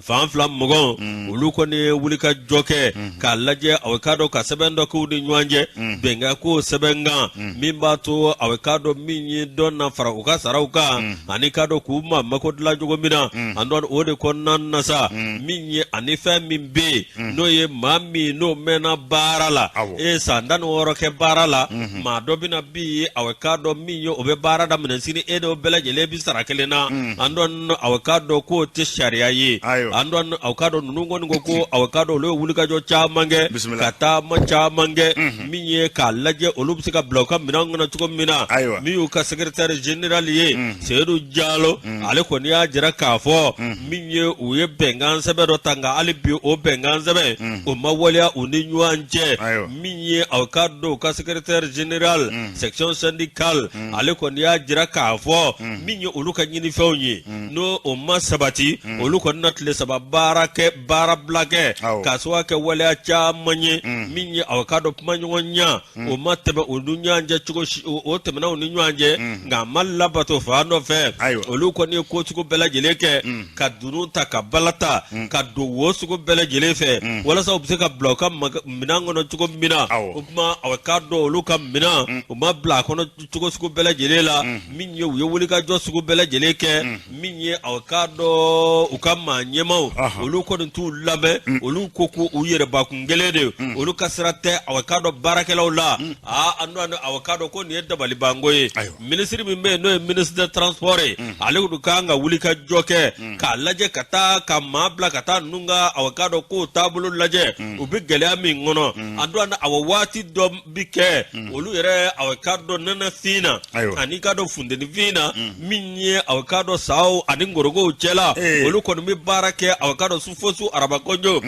fan fila mɔgɔ olu kɔni ye wuli ka jɔ kɛ k'a lajɛ, a k'a dɔn ka sɛbɛn dɔ k'u ni ɲɔgɔn cɛ, bɛnkan k'o sɛbɛn kan min b'a to a k'a dɔn min ye dɔ na fara u ka saraw kan ani k'a dɔn k'u ma mako dilan cogo min na. An dɔn o de kɔnɔna na sa, min ye ani fɛn min bɛ yen, n'o ye maa min n'o mɛnna baara la, e ye san 16 kɛ baara la, maa dɔ bɛna bi, a k'a dɔn min ye, o bɛ baara daminɛ sini, e n'o bɛɛ lajɛlen bɛ sara kelen na. An dɔn a k'a dɔn k'o tɛ sariya ye. An dɔn aw k'a dɔn ninnu kɔni ko ko aw k'a dɔn olu ye wulikajɔ caman kɛ ka taama caman kɛ, min ye k'a lajɛ olu bɛ se ka bila u ka minɛn kɔnɔ cogo min na. Min y'u ka secrétaire général ye, Seyidu Jalo, ale kɔni y'a jira k'a fɔ min ye, u ye bɛnkan sɛbɛn dɔ ta, nka hali bi o bɛnkan sɛbɛn o ma waleya u ni ɲɔgɔn cɛ. Min ye aw k'a dɔn u ka secrétaire général section syndicale, ale kɔni y'a jira k'a fɔ min ye olu ka ɲinifɛnw ye, n'o o ma sabati, olu kɔni na tile 3 baara kɛ, baara bila kɛ, k'a sababu kɛ waleya caman ye. Min ye aw k'a dɔn kuma ɲɔgɔn ɲa, o ma tɛmɛ u ni ɲɔgɔn cɛ cogo si. O tɛmɛna u ni ɲɔgɔn cɛ, nka a ma labato fan dɔ fɛ. Olu kɔni ye ko sugu bɛɛ lajɛlen kɛ, ka dunun ta, ka bala ta, ka don wo sugu bɛɛ lajɛlen fɛ walasa u bɛ se ka bila u ka minɛn kɔnɔ cogo min na. O tuma a k'a dɔn olu ka minɛn u ma bila a kɔnɔ cogo sugu bɛɛ lajɛlen la. Min ye u ye wulikajɔ sugu bɛɛ lajɛlen kɛ, min ye a k'a dɔn u ka maa ɲɛmaaw, olu kɔni t'u lamɛn. Olu ko ko u yɛrɛbakun kelen de, olu ka sira tɛ a k'a dɔn baarakɛlaw la. Aa, Antoine, a k'a dɔn ko nin ye dabalibanko ye. Minisiri min bɛ yen, n'o ye ministre de transport ye, ale tun kan ka wulikajɔ kɛ k'a lajɛ ka taa ka maa bila ka taa ninnu ka a k'a dɔn k'o taabolo lajɛ, u bɛ gɛlɛya min kɔnɔ. Antoine, awa, waati dɔ bi kɛ, olu yɛrɛ a k'a dɔn nɛnɛfin na ani k'a dɔn funtenifin na, min ye a k'a dɔn saw ani ngorogow cɛla, olu kɔni bɛ baara kɛ a k'a dɔn su fo su, araba kɔnjo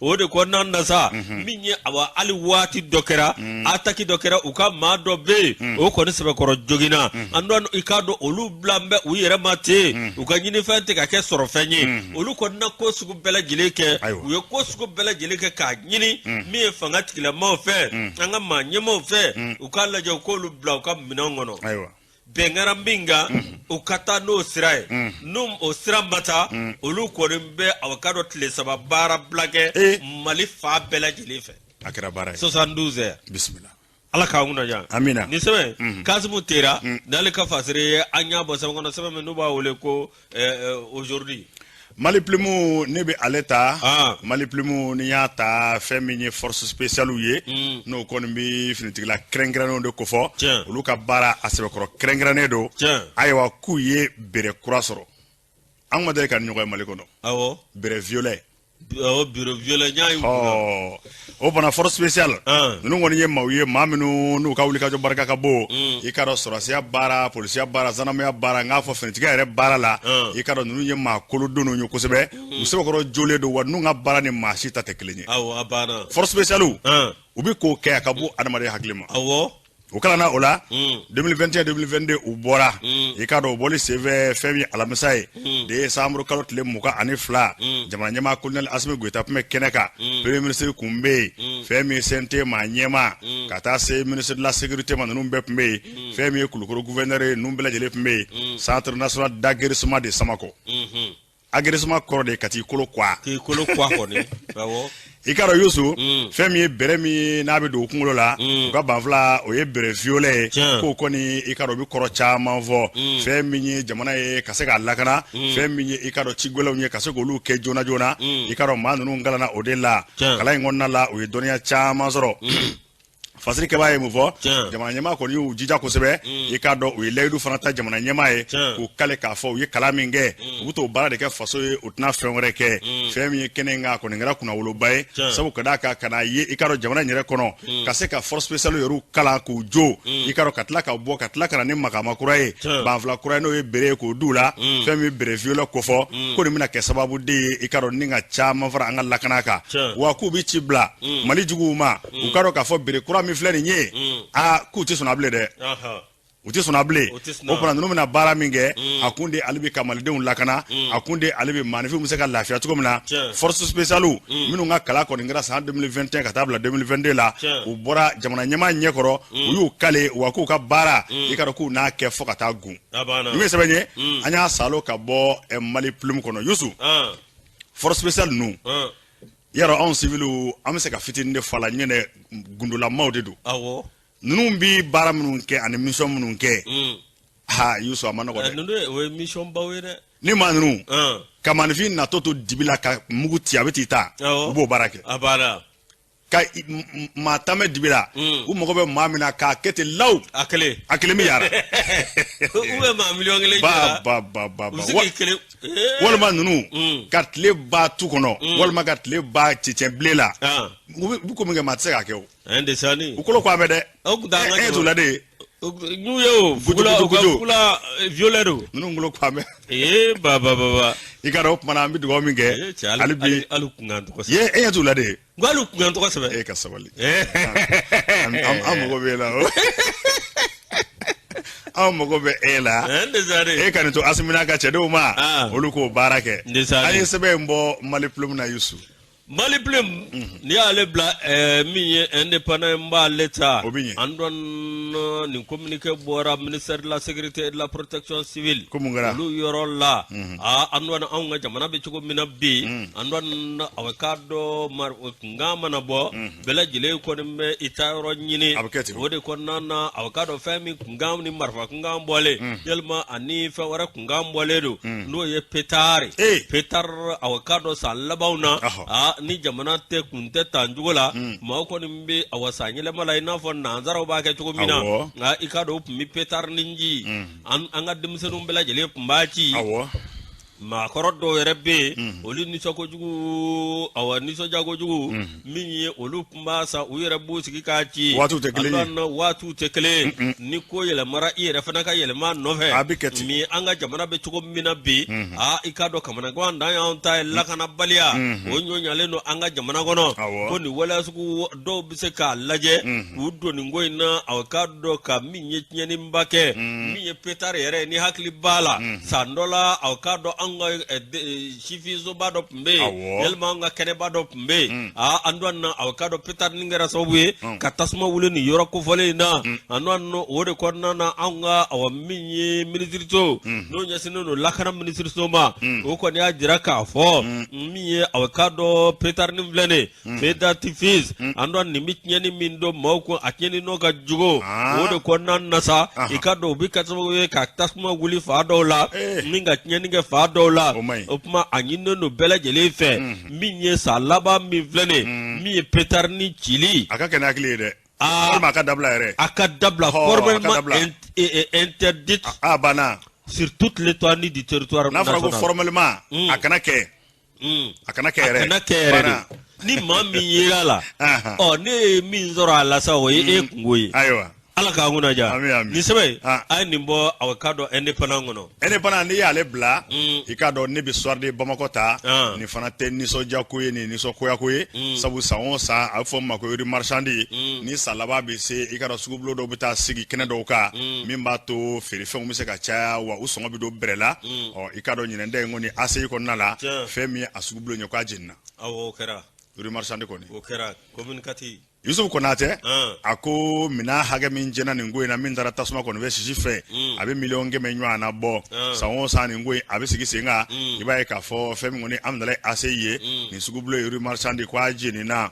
o de kɔnɔna na sa. Min ye awa, hali waati dɔ kɛra, attaque dɔ kɛra, u ka maa dɔ bɛ yen, o kɔni sɛbɛkɔrɔ joginna. Antoine, i k'a dɔn olu bila bɛ u yɛrɛ ma ten, u ka ɲinifɛn tɛ ka kɛ sɔrɔfɛn ye. Olu kɔni na ko sugu bɛɛ lajɛlen kɛ, u ye ko sugu bɛɛ lajɛlen kɛ k'a ɲini min ye fanga tigilamaw fɛ, an ka maa ɲɛmaaw fɛ, u k'a lajɛ u k'olu bila u ka minɛnw kɔnɔ. Bɛn kɛra min kan, u ka taa n'o sira ye. N'o o sira ma taa, olu kɔni bɛ a k'a dɔn tile 3 baara bila kɛ Mali fan bɛɛ lajɛlen fɛ. A kɛra baara ye. 72 heures. Bisimila. Ala k'an kunna diya. Amina. Nin sɛbɛn, Kasimu Tera n'ale ka fasiri ye, an y'a bɔ sɛbɛn kɔnɔ, sɛbɛn min n'u b'a wele ko Aujourd'hui. Mali Plume, ne bɛ ale ta. Mali Plume, ni y'a ta, fɛn min ye force spéciale ye, n'o kɔni bɛ finitigila kɛrɛnkɛrɛnnenw de kofɔ, olu ka baara a sɛbɛkɔrɔ kɛrɛnkɛrɛnnen don. Ayiwa, k'u ye béret kura sɔrɔ. An ma deli ka nin ɲɔgɔn ye Mali kɔnɔ. Béret violet. Awɔ, béret violet, n y'a ye. Ɔ, o bana force spéciale ninnu kɔni ye maaw ye, maa minnu n'u ka wulikajɔ barika ka bon. I ka dɔn sɔrɔdasiya baara, polisiya baara, zandamuya baara, n k'a fɔ finitigiya yɛrɛ baara la, i ka dɔn ninnu ye maa kolodonnenw ye kosɛbɛ. U sɛbɛkɔrɔ jolen don, wa ninnu ka baara ni maa si ta tɛ kelen ye. Awɔ, a banna. Force spéciale, u bɛ k'o kɛ, a ka bon adamaden hakili ma. O kalanna o la 2021, 2022, u bɔra. I k'a dɔn o bɔli senfɛ, fɛn min ye alamisa ye, décembre kalo tile 22, jamana ɲɛmaa colonel Asimi Goyita tun bɛ kɛnɛ kan, premier ministre tun bɛ yen, fɛn min ye CNT maa ɲɛmaa ka taa se ministre de la sécurité ma, ninnu bɛɛ tun bɛ yen, fɛn min ye Kulukoro gouverneur ye, ninnu bɛɛ lajɛlen tun bɛ yen, centre national d'aguerrissement de Samakɔ. Aguerrissement kɔrɔ de ka t'i kolo kwa. K'i kolo kwa kɔni, awɔ. I ka dɔn Yusu, fɛn min ye béret min n'a bɛ don u kunkolo la, u ka banfula, o ye béret violet ye. K'o kɔni, i ka dɔn, u bɛ kɔrɔ caman fɔ. Fɛn min ye jamana ye ka se k'a lakana, fɛn min ye, i ka dɔn, ci gɛlɛnw ye ka se k'olu kɛ joona joona, i ka dɔn maa ninnu kalanna o de la. Kalan in kɔnɔna la, u ye dɔnniya caman sɔrɔ. Fasiri kɛbaa ye mun fɔ? Jamana ɲɛmaa kɔni y'u jija kosɛbɛ. I k'a dɔn u ye layidu fana ta jamana ɲɛmaa ye, k'u kale k'a fɔ u ye kalan min kɛ, u bɛ t'o baara de kɛ faso ye, u tɛna fɛn wɛrɛ kɛ. Fɛn min ye kɛnɛ in kan, a kɔni kɛra kunnawoloba ye, sabu ka d'a kan ka n'a ye, i k'a dɔn, jamana in yɛrɛ kɔnɔ, ka se ka force spéciale yɛrɛw kalan k'u jo, i k'a dɔn, ka tila ka bɔ ka tila ka na ni makama kura ye, banfula kura ye, n'o ye béret ye, k'o d'u la. Fɛn min béret violet kofɔ, ko nin bɛna kɛ sababu de ye, i k'a dɔn, ni ka caman fara an ka lakana kan. Wa k'u bɛ ci bila Mali juguw ma, u k'a dɔn k'a fɔ béret kura min filɛ nin ye, aa, k'u tɛ sɔn a bilen dɛ, u tɛ sɔn a bilen. O fana, ninnu bɛna baara min kɛ, a kun de ale bɛ ka malidenw lakana, a kun de ale bɛ maaninfinw bɛ se ka lafiya cogo min na. Force spéciale minnu ka kalan kɔni kɛra san 2021 ka taa bila 2022 la, u bɔra jamana ɲɛmaa ɲɛkɔrɔ, u y'u kale, wa k'u ka baara, i ka dɔn k'u n'a kɛ fo ka taa gun. Nin ye sɛbɛn ye, an y'a salo ka bɔ Mali Plume kɔnɔ. Yusu, force spéciale ninnu, yarɔ, anw civiliw, an bɛ se ka fitinin de fɔ a la, ɲɛnɛ gundolamaw de don. Ninnu bi baara minnu kɛ ani mission minnu kɛ, ha, Yusu, a ma nɔgɔ dɛ. Ninnu o ye mission baw ye dɛ. Ni maa ninnu ka maaninfin natɔ to dibi la ka mugu ci, a bɛ t'i ta, u b'o baara kɛ. A banna. Ka maa tan bɛ dibi la, u mago bɛ maa min na k'a kɛ ten law. A kelen. A kelen bɛ yaara. U bɛ maa 1 miliyɔn ba ba ba ba. U bɛ se k'i kelen. Walima ninnu ka tile ba tu kɔnɔ, walima ka tile ba cɛncɛn bilen la, u bɛ ko min kɛ, maa tɛ se k'a kɛ o. Ɛn U kolo ko a bɛ dɛ. O kun t'an ka. E t'u la de ye. N'u ye o fugula, u ka fugula violet don. Ninnu kolo ko a bɛ. Ee, ba ba ba ba. I ka dɔn, o kumana an bɛ dugawu min kɛ. Hali bi, hali kunkan tɔgɔ sɛbɛn. Ye, e ɲɛ t'u la de ye. N ko hali kunkan tɔgɔ sɛbɛn. E ka sabali. An mago b'e la o. Anw mago bɛ e la. E ka nin to Asimi n'a ka cɛdenw ma, olu k'o baara kɛ. An ye sɛbɛn in bɔ Mali Plume na, Yusu. Mali Plume n'i y'ale bila min ye Indépendant n b'ale ta O bɛ ɲɛ. Antoine nin communiqué bɔra ministère de la sécurité et de la protection civile Ko mun kɛra? Olu yɔrɔ la Antoine, anw ka jamana bɛ cogo min na bi, Antoine, a k'a dɔn kunkan mana bɔ, bɛɛ lajɛlen kɔni bɛ i ta yɔrɔ ɲini. A bɛ kɛ ten. O de kɔnɔna na, a k'a dɔn fɛn min kunkan ni marifa kunkan bɔlen, yalima ani fɛn wɛrɛ kunkan bɔlen don, n'o ye pétard. Pétard, a k'a dɔn san labanw na, ni jamana tɛ kun tɛ tan cogo la, maaw kɔni bɛ awa san yɛlɛma la i n'a fɔ nanzaraw b'a kɛ cogo min na. Nka i k'a dɔn u tun bɛ pétard ni ci, an ka denmisɛnninw bɛɛ lajɛlen tun b'a ci. Maakɔrɔ dɔw yɛrɛ bɛ yen, olu nisɔn kojugu, awa nisɔndiya kojugu min ye, olu tun b'a san, u yɛrɛ b'u sigi k'a ci. Waatiw tɛ kelen ye. Antoine, waatiw tɛ kelen ye. Ni ko yɛlɛmara, i yɛrɛ fana ka yɛlɛma nɔfɛ. A bɛ kɛ ten. Ni an ka jamana bɛ cogo min na bi, i k'a dɔn kamanagan dan y'anw ta ye, lakanabaliya o ɲɔɲalen don an ka jamana kɔnɔ. Ko nin waleya sugu dɔw bɛ se k'a lajɛ k'u don nin ko in na, a k'a dɔn ka min ye tiɲɛniba kɛ, min ye pétard yɛrɛ ye, ni hakili b'a la, san dɔ la, a k'a dɔn an ka sifinsoba dɔ tun bɛ yen, yalima an ka kɛnɛba dɔ tun bɛ yen, Antoine, na a k'a dɔn pétard nin kɛra sababu ye ka tasuma wuli nin yɔrɔ kofɔlen in na. Antoine, o de kɔnɔna na, anw ka awa min ye minisiriso n'o ɲɛsinnen don lakana minisiriso ma, o kɔni y'a jira k'a fɔ min ye, a k'a dɔn pétard nin filɛ nin ye, feu d'artifice, Antoine, nin bɛ tiɲɛni min don maaw kun, a tiɲɛni n'o ka jugu. O de kɔnɔna na sa, i k'a dɔn o bɛ kɛ sababu ye ka tasuma wuli fa dɔw la ni ka tiɲɛni kɛ fa dɔw la. O man ɲi. O tuma a ɲininen don bɛɛ lajɛlen fɛ, min ye san laban min filɛ nin ye, min ye pétard ni cili. A ka kɛ ni hakili ye dɛ. Walima a ka dabila yɛrɛ. A ka dabila. A ka Formellement dabila. Interdite A banna. sur toute l'étendue du territoire N'a fɔra ko national. formellement a kana kɛ. A kana kɛ A yɛrɛ. kana kɛ yɛrɛ Banna. de. Ni maa min yera la, ɔ ne ye min sɔrɔ a la sa, o ye e kungo ye. Ayiwa. Ala k'an kunna diya. Ami, ami. Nin sɛbɛn, a ye nin bɔ a k'a dɔn Indépendant kɔnɔ. Indépendant, n'i y'ale bila, i k'a dɔn ne bɛ Soir de Bamako ta. Nin fana tɛ nisɔndiya ko ye, nin nisɔngoya ko ye, sabu san o san a bɛ fɔ min ma ko rue marchande. Ni san laban bɛ se, i k'a dɔn sugubulon dɔw bɛ taa sigi kɛnɛ dɔw kan min b'a to feerefɛnw bɛ se ka caya, wa u sɔngɔ bɛ don bɛrɛ la. Ɔ i k'a dɔn ɲinɛn ta in kɔni, ACI kɔnɔna la, fɛn min ye a sugubulon ye, k'a jenina. Awɔ, o kɛra. Rue marchande kɔni. O kɛra commune 4. Yusuf Konatɛ, a ko minɛn hakɛ min jɛna nin ko in na, min taara tasuma kɔni fɛ sisi fɛ, a bɛ 100 000 000 ɲɔgɔn na bɔ. San o san nin ko in a bɛ sigi sen kan. I b'a ye k'a fɔ fɛn min kɔni Amudalayi ACI ye, nin sugubulon ye rue marchande, ko a jenina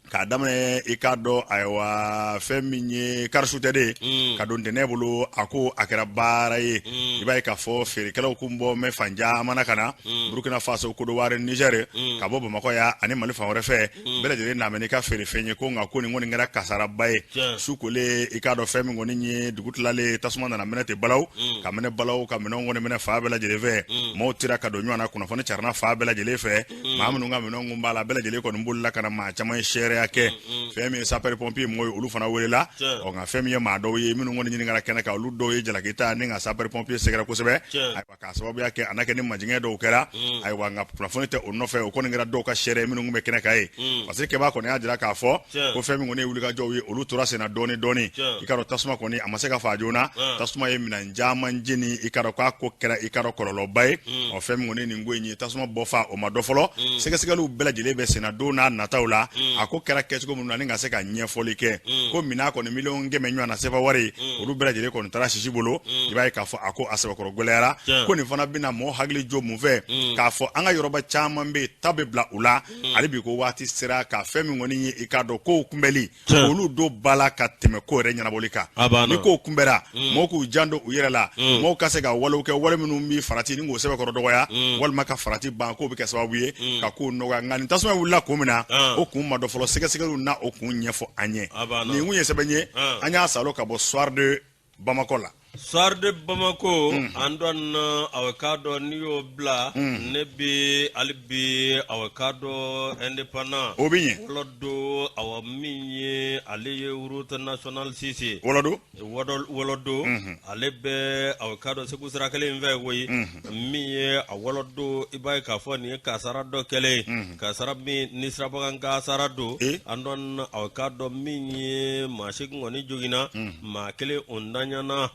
k'a daminɛ, i k'a dɔn ayiwa fɛn min ye karisu tɛ de ka don ntɛnɛn bolo, a ko a kɛra baara ye. I b'a ye k'a fɔ feerekɛlaw kun bɔ mɛ fan caman na ka na Burukina Faso, Kodowari, Nizɛri, ka bɔ Bamakɔ yan ani Mali fan wɛrɛ fɛ, bɛɛ lajɛlen na n'i ka feerefɛn ye. Ko nka ko nin kɔni kɛra kasaraba ye. Su kolen, i k'a dɔn fɛn min kɔni ye dugu tilalen, tasuma nana minɛ ten balawu ka minɛ balawu ka minɛnw kɔni minɛ fan bɛɛ lajɛlen fɛ. Maaw tira ka don ɲɔgɔn na, kunnafoni carina fan bɛɛ lajɛlen fɛ. Maa minnu ka minɛnw kun b'a la, bɛɛ lajɛlen kɔni bolila ka na, maa caman ye seereya kɛ. Fɛn min ye sapeur pompier mɔgɔw ye, olu fana welela. Ɔ nka fɛn min ye maa dɔw ye minnu kɔni ɲininkara kɛnɛ kan, olu dɔw ye jalaki ta ni ka sapeur pompier sɛgɛrɛ kosɛbɛ. Ayiwa, k'a sababuya kɛ a n'a kɛ ni majigin dɔw kɛra. Ayiwa, nka kunnafoni tɛ o nɔfɛ, o kɔni kɛra dɔw ka seere minnu kun bɛ kɛnɛ kan ye. Parce que kɛba kɔni y'a jira k'a fɔ ko fɛn min kɔni ye wulikajɔw ye, olu tora senna dɔɔni dɔɔni. I k'a dɔn tasuma kɔni a ma se ka faa joona. Tasuma ye minɛn caman jeni. I k'a dɔn k'a ko kɛra, i k'a dɔn kɔlɔlɔba ye. Ɔ fɛn min kɔni nin ko in ye, tasuma bɔ fa o ma dɔn fɔlɔ. Sɛgɛsɛgɛliw bɛɛ lajɛlen bɛ senna don n'a nataw la, a ko kɛra kɛcogo minnu na ni ka se ka ɲɛfɔli kɛ. Ko minɛn kɔni 100 000 000 ɲɔgɔn na sefa wari, olu bɛɛ lajɛlen kɔni taara sisi bolo. I b'a ye k'a fɔ a ko a sɛbɛkɔrɔ gɛlɛyara. Ko nin fana bɛna mɔgɔ hakili jɔ mun fɛ, k'a fɔ an ka yɔrɔba caman bɛ yen, ta bɛ bila u la. Hali bi ko waati sera ka fɛn min kɔni ye, i k'a dɔn kow kunbɛli, olu don ba la ka tɛmɛ ko yɛrɛ ɲɛnabɔli kan. Ni kow kunbɛra, mɔgɔw k'u janto u yɛrɛ la, mɔgɔw ka se ka walew kɛ, wale minnu bɛ farati ni k'o sɛbɛkɔrɔ dɔgɔya walima ka farati ban, k'o bɛ kɛ sababu ye ka kow nɔgɔya. Nka nin tasuma wulila kun min na, o kun ma dɔn fɔlɔ. Sɛgɛsɛgɛliw na o kun ɲɛfɔ an ye. Nin kun ye sɛbɛn ye, an y'a salo ka bɔ Soir de Bamako la. Soir de Bamako, an dɔn a k'a dɔn n'i y'o bila, ne bɛ hali bi a k'a dɔn Indépendant. O bɛ ɲɛ. Wɔlɔ don, awa min ye ale ye route nationale 6 ye. Wɔlɔ don. Wɔlɔ don, ale bɛ a k'a dɔn Segu sira kelen in fɛ koyi. Min ye a wɔlɔ don, i b'a ye k'a fɔ nin ye kasara dɔ kɛlen ye, kasara min ni sirabakan kasara don. An dɔn a k'a dɔn min ye maa 8 kɔni joginna, maa 1 o ntanyana.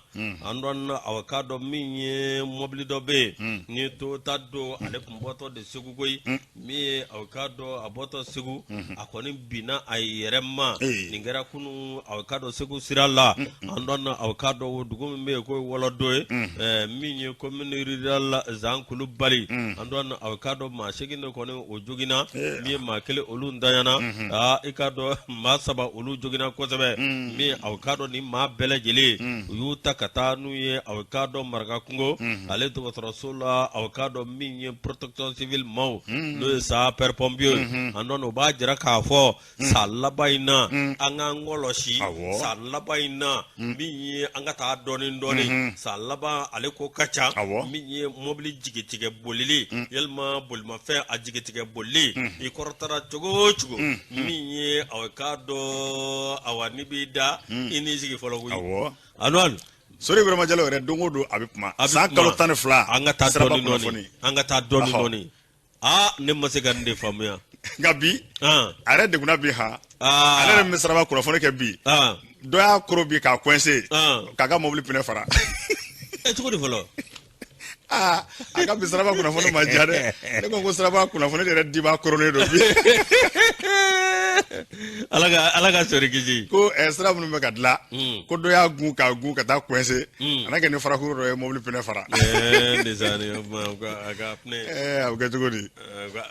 Antoine, aw k'a dɔn min ye mɔbili dɔ bɛ yen ni Toyota don, ale tun bɔtɔ de Segu koyi. Min ye aw k'a dɔn a bɔtɔ Segu, a kɔni binna a yɛrɛ ma. Nin kɛra kunun, aw k'a dɔn, Segu sira la. Antoine, aw k'a dɔn dugu min bɛ yen k'o ye Wɔlɔdo ye, min ye commune rurale Zan Kulubali. Antoine, aw k'a dɔn maa 8 de kɔni o joginna. Min ye maa kelen, olu ntanyana. Aa, i k'a dɔn maa saba olu joginna kosɛbɛ. Min aw k'a dɔn nin maa bɛɛ lajɛlen, u y'u ta ka taa n'u ye, aw k'a dɔn, Marakakungo ale dɔgɔtɔrɔso la. Aw k'a dɔn min ye protection civile maaw, n'o ye sapeur pompier ye, Antoine, o b'a jira k'a fɔ san laban in na, an k'an kɔlɔsi. San laban in na, min ye an ka taa dɔɔnin dɔɔnin, san laban ale ko ka ca. Min ye mobili jigitigɛ bolili, yalima bolimafɛn a jigitigɛ bolili, i kɔrɔtara cogo o cogo, min ye aw k'a dɔn, awa, n'i b'i da, i n'i sigi fɔlɔ koyi, Antoine. Sori Ibrahima Jalo yɛrɛ, don o don a bɛ kuma. A bɛ san kuma. Kalo 12. An ka taa Siraba dɔɔnin dɔɔnin. Kunnafoni. An ka taa dɔɔnin dɔɔnin. Aa, ne ma se ka nin de faamuya. Nka bi, a yɛrɛ degunna bi han. Ale yɛrɛ min bɛ siraba kunnafoni kɛ bi, dɔ y'a koro bi k'a coincé, k'a ka mobili pneu fara. E, cogo di fɔlɔ? Aa, a ka bi siraba kunnafoni ma diya dɛ. Ne ko siraba kunnafoni yɛrɛ dibaa koronnen don bi. Ala ka sori kisi. Ko sira minnu bɛ ka dilan, ko dɔ y'a gun k'a gun ka taa coincé, a n'a kɛ ni farakuru dɔ ye mobili pneu fara. Ndesani, o tuma a ka pneu. A bɛ kɛ cogo di?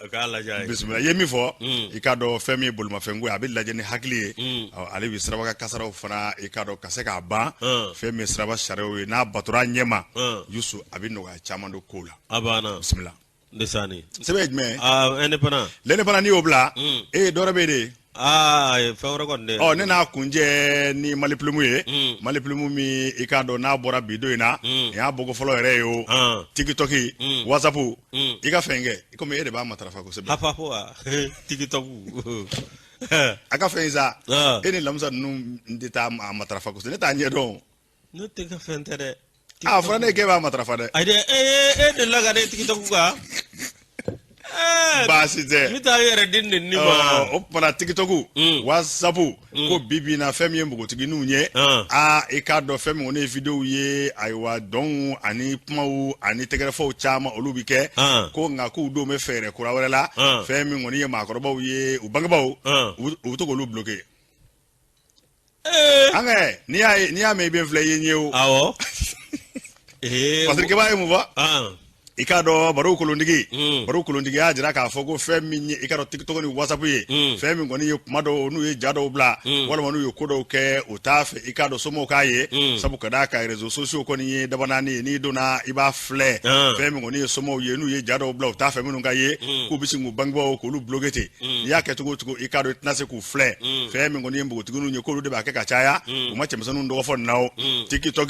A k'a lajɛ a ye. Bisimila, i ye min fɔ, i k'a dɔn fɛn min ye bolimafɛnko ye, a bɛ lajɛ ni hakili ye. Ale bɛ siraba ka kasaraw fana, i k'a dɔn, ka se k'a ban. Fɛn min ye siraba sariyaw ye, n'a batora a ɲɛ ma, Yusu, a bɛ nɔgɔya caman don kow la. A banna. Bisimila. Ndesani. Sɛbɛn ye jumɛn ye? Aa, Indépendant. L'Indépendant, n'i y'o bila, e dɔ wɛrɛ bɛ yen de. Aa, fɛn wɛrɛ kɔni dɛ. Ɔ, ne n'a kuncɛ ni Mali Plume ye. Mali Plume min, i k'a dɔn, n'a bɔra bi don in na, nin y'a bɔko fɔlɔ yɛrɛ ye o. TikTok, WhatsApp, i ka fɛn kɛ komi e de b'a matarafa kosɛbɛ. Hafa fo wa, TikTok. A ka fɛn sa, e ni Lamusa ninnu tɛ taa a matarafa kosɛbɛ, ne t'a ɲɛdɔn. Ne tɛ ka fɛn tɛ dɛ. A fɔra ne k'e b'a matarafa dɛ. Ayi dɛ, e delila ka ne TikTok kan. Baasi tɛ. N bɛ taa i yɛrɛ di nin nin ma. O tuma na, TikTok, WhatsApp, ko bi bi in na, fɛn min ye npogotigininw ye, aa, i k'a dɔn fɛn min kɔni ye vidéo ye, ayiwa, dɔnw ani kumaw ani tɛgɛrɛfɔw caman, olu bɛ kɛ. Ko nka k'u denw bɛ fɛɛrɛ kura wɛrɛ la. Fɛn min kɔni ye maakɔrɔbaw ye, u bangebaaw, u bɛ to k'olu bloquer. An kɛ n'i y'a ye, n'i y'a mɛn i bɛ n filɛ, i ye n ye o. Awɔ. Parce que b'a ye mun fɔ? I k'a dɔn, baro kolontigi, baro kolontigi y'a jira k'a fɔ ko fɛn min ye, i k'a dɔn, TikTok ni WhatsApp ye, fɛn min kɔni ye kuma dɔw n'u ye ja dɔw bila, walima n'u ye ko dɔw kɛ, u t'a fɛ, i k'a dɔn, somɔgɔw k'a ye. Sabu ka d'a kan, réseaux sociaux kɔni ye dabanaani ye, n'i donna i b'a filɛ. Fɛn min kɔni ye somɔgɔw ye, n'u ye ja dɔw bila, u t'a fɛ minnu ka ye, k'u bɛ sin k'u bangebaaw k'olu bloquer ten. N'i y'a kɛ cogo o cogo, i k'a dɔn, i tɛna se k'u filɛ. Fɛn min kɔni ye npogotigininw ye, k'olu de b'a kɛ ka caya, u ma cɛmisɛnninw dɔgɔ fɔ nin na. O TikTok,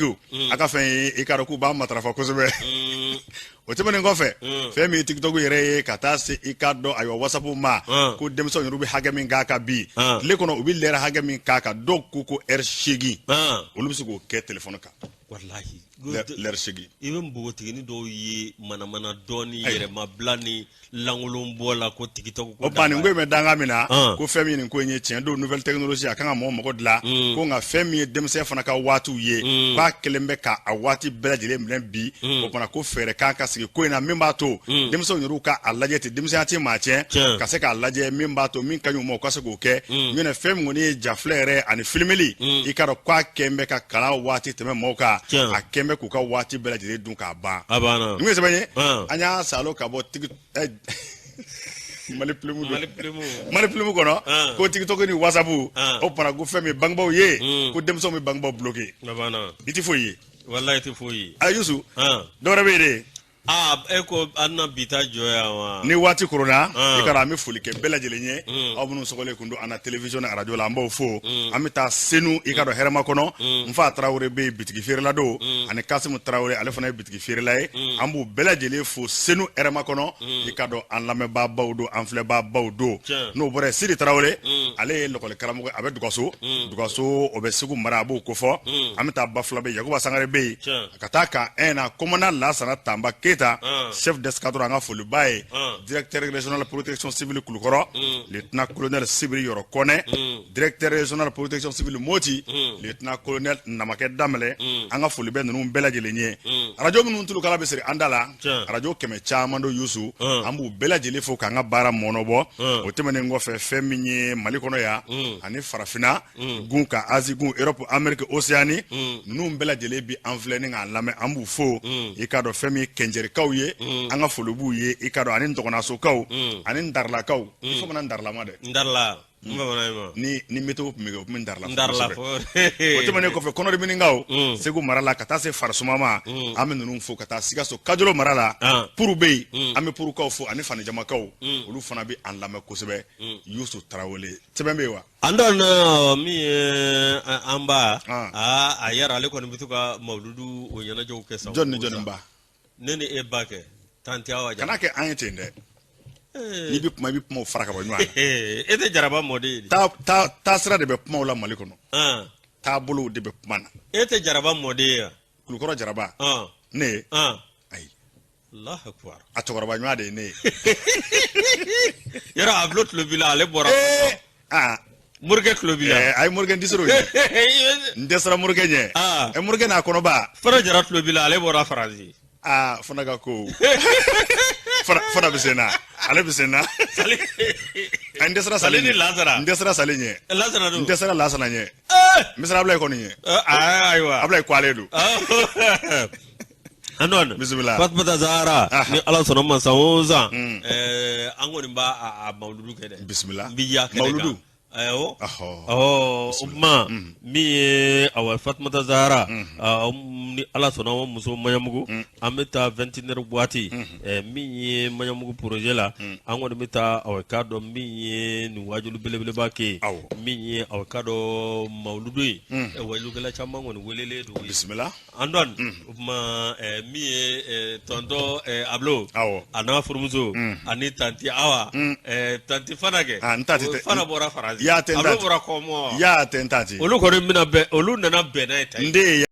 a ka fɛn ye, i k'a dɔn k'u b'a matarafa kosɛbɛ. O tɛmɛnen kɔfɛ, fɛn min ye TikTok yɛrɛ ye, ka taa se, i k'a dɔn, ayiwa, WhatsApp ma, ko denmisɛnw yɛrɛ bɛ hakɛ min k'a kan bi tile kɔnɔ, u bɛ lɛrɛ hakɛ min k'a kan, dɔw ko ɛri 8, olu bɛ se k'o kɛ telefɔni kan. Walahi. Lɛrɛ 8. I bɛ npogotiginin dɔw ye manamana dɔɔni, yɛrɛmabila ni lankolon bɔ la, ko TikTok ko. O tuma, nin ko in bɛ danga min na, ko fɛn min, nin ko in ye tiɲɛ don, nouvelle technologie, a kan ka mɔgɔ mago dilan. Ko nka fɛn min ye denmisɛn fana ka waatiw ye, k'a kɛlen bɛ ka a waati bɛɛ lajɛlen minɛ bi. O tuma, ko fɛɛrɛ kan ka sigi ko in na min b'a to denmisɛnw yɛrɛw ka a lajɛ ten, denmisɛnya tɛ maa tiɲɛ, ka se k'a lajɛ min b'a to min ka ɲi u ma, u ka se k'o kɛ. Ɲinɛ fɛn min kɔni ye jafilɛ yɛrɛ ani filimeli, i k'a dɔn k'a kɛn bɛ ka kalan waati tɛmɛ mɔgɔw kan, a kɛn bɛ k'u ka waati bɛɛ lajɛlen dun k'a ban. A banna. Nin ye sɛbɛn ye, an y'a salo ka bɔ tigi Mali Plume, Mali Plume, Mali Plume kɔnɔ, ko TikTok ni WhatsApp, o tuma ko fɛn min ye bangebaaw ye, ko denmisɛnw bɛ bangebaaw bloquer. A banna. I tɛ foyi ye. Walahi, i tɛ foyi ye. A Yusu, dɔ wɛrɛ bɛ yen de. Aa, e ko an na bi ta jɔ yan wa? Ni waati koronna, i ka dɔn, an bɛ foli kɛ bɛɛ lajɛlen ye. Aw minnu sɔgɔlen kun don an na télévision ni radio la, an b'aw fo. An bɛ taa Senu, i ka dɔn, hɛrɛma kɔnɔ. N fa Tarawele bɛ yen, bitigi feerela don, ani Kasimu Tarawele, ale fana ye bitigi feerela ye. An b'u bɛɛ lajɛlen fo Senu hɛrɛma kɔnɔ. I ka dɔn, an lamɛnbaabaw don, an filɛbaabaw don. N'o bɔra yen, Sidi Tarawele. Ale ye lɔkɔli karamɔgɔ, a bɛ Dugaso. Dugaso, o bɛ Segu mara, a b'o kofɔ. An bɛ taa Bafulabe, Yakuba Sangare bɛ yen. Ka taa camp 1 na, commandant Lasana Tanba Keyita, chef d'escadron, an ka foli b'a ye. Directeur régional protection civile Kulukɔrɔ, lieutenant colonel Sibiri Yɔrɔ Kɔnɛ. Directeur régional protection civile Moti, lieutenant colonel Namakɛ Danbɛlɛ. An ka foli bɛ ninnu bɛɛ lajɛlen ye. Arajo minnu tulukala bɛ siri an da la, arajo kɛmɛ caman don Yusu, an b'u bɛɛ lajɛlen fo k'an ka baara mɔnɔbɔ. O tɛmɛnen kɔfɛ, fɛn min ye Mali kɔnɔ yan ani farafinna gun ka Asie gun, Europe, Amérique, Océanie, ninnu bɛɛ lajɛlen bi an filɛ ni k'an lamɛn, an b'u fo. I k'a dɔn fɛn min ye Kɛnjɛrikaw ye, an ka foli b'u ye. I k'a dɔn ani Dɔgɔnasokaw ani Ndaralakaw. I fɔ mana Ndaralama dɛ. Ndarala. Ni ni météo tun bɛ kɛ, o tun bɛ Ndarala. O tɛmɛnen kɔfɛ, Kɔnɔdiminikaw Segu mara la, ka taa se Farisuma ma, an bɛ ninnu fo. Ka taa Sikaso Kajolo mara la, Puru bɛ yen, an bɛ Purukaw fo ani Fanijamakaw, olu fana bɛ an lamɛn kosɛbɛ. Yusu Tarawele, sɛbɛn bɛ yen wa? An dɔn min ye an ba, a yɛrɛ ale kɔni bɛ to ka mawuludu o ɲɛnajɛw kɛ sa. Jɔn ni jɔn ba? Ne ni e ba kɛ tanti Awa. Kana kɛ an ye ten dɛ. N'i bɛ kuma, i bɛ kumaw fara ka bɔ ɲɔgɔn na. E tɛ Jaraba mɔden ye. Taasira de bɛ kumaw la Mali kɔnɔ. Taabolow de bɛ kuma na. E tɛ Jaraba mɔden ye wa? Kulukɔrɔ Jaraba. Ne ye? Ayi. Alahu akubar. A cɛkɔrɔba ɲɔgɔn de ye ne ye. Yɔrɔ Abulo tulo b'i la, ale bɔra. Aa. Morikɛ tulo b'i la. A ye morikɛ disiro ye. N dɛsɛra morikɛ ɲɛ. Ɛ, morikɛ n'a kɔnɔba. Fana Jara tulo b'i la, ale bɔra Faransi. Aa, fana ka ko. Fana bɛ sen na. Ale bɛ sen na. N dɛsɛra Sali ni Lazara. N dɛsɛra Sali ɲɛ. Lazara don. N dɛsɛra Lasana ɲɛ. N bɛ siran Abulayi kɔni ɲɛ. Ayiwa. Abulayi ko ale don. Antoine. Bisimila. Fatumata Zahara. Ni Ala sɔnna ma, san o san. An kɔni b'a a mawuludu kɛ dɛ. Bisimila. N bɛ ya kɛnɛ kan. Mawuludu. Awɔ. O tuma min ye awa Fatumata Zahara, ni Ala sɔnna ma, muso Maɲamugu, an bɛ taa 21 heures waati min ye Maɲamugu projet la, an kɔni bɛ taa awa k'a dɔn min ye nin waajuli belebeleba kɛ min ye awa k'a dɔn mawuludu ye, waajulukɛla caman kɔni welelen don. Bisimila. Antoine, o tuma min ye tonton Ablo, a n'a furumuso ani tanti Awa, tanti Fana kɛ, Fana bɔra Faransi, Ablo bɔra Kɔmɔ, y'a tɛ n tanti, olu kɔni bɛna bɛn, olu nana bɛn n'a ye ta n den.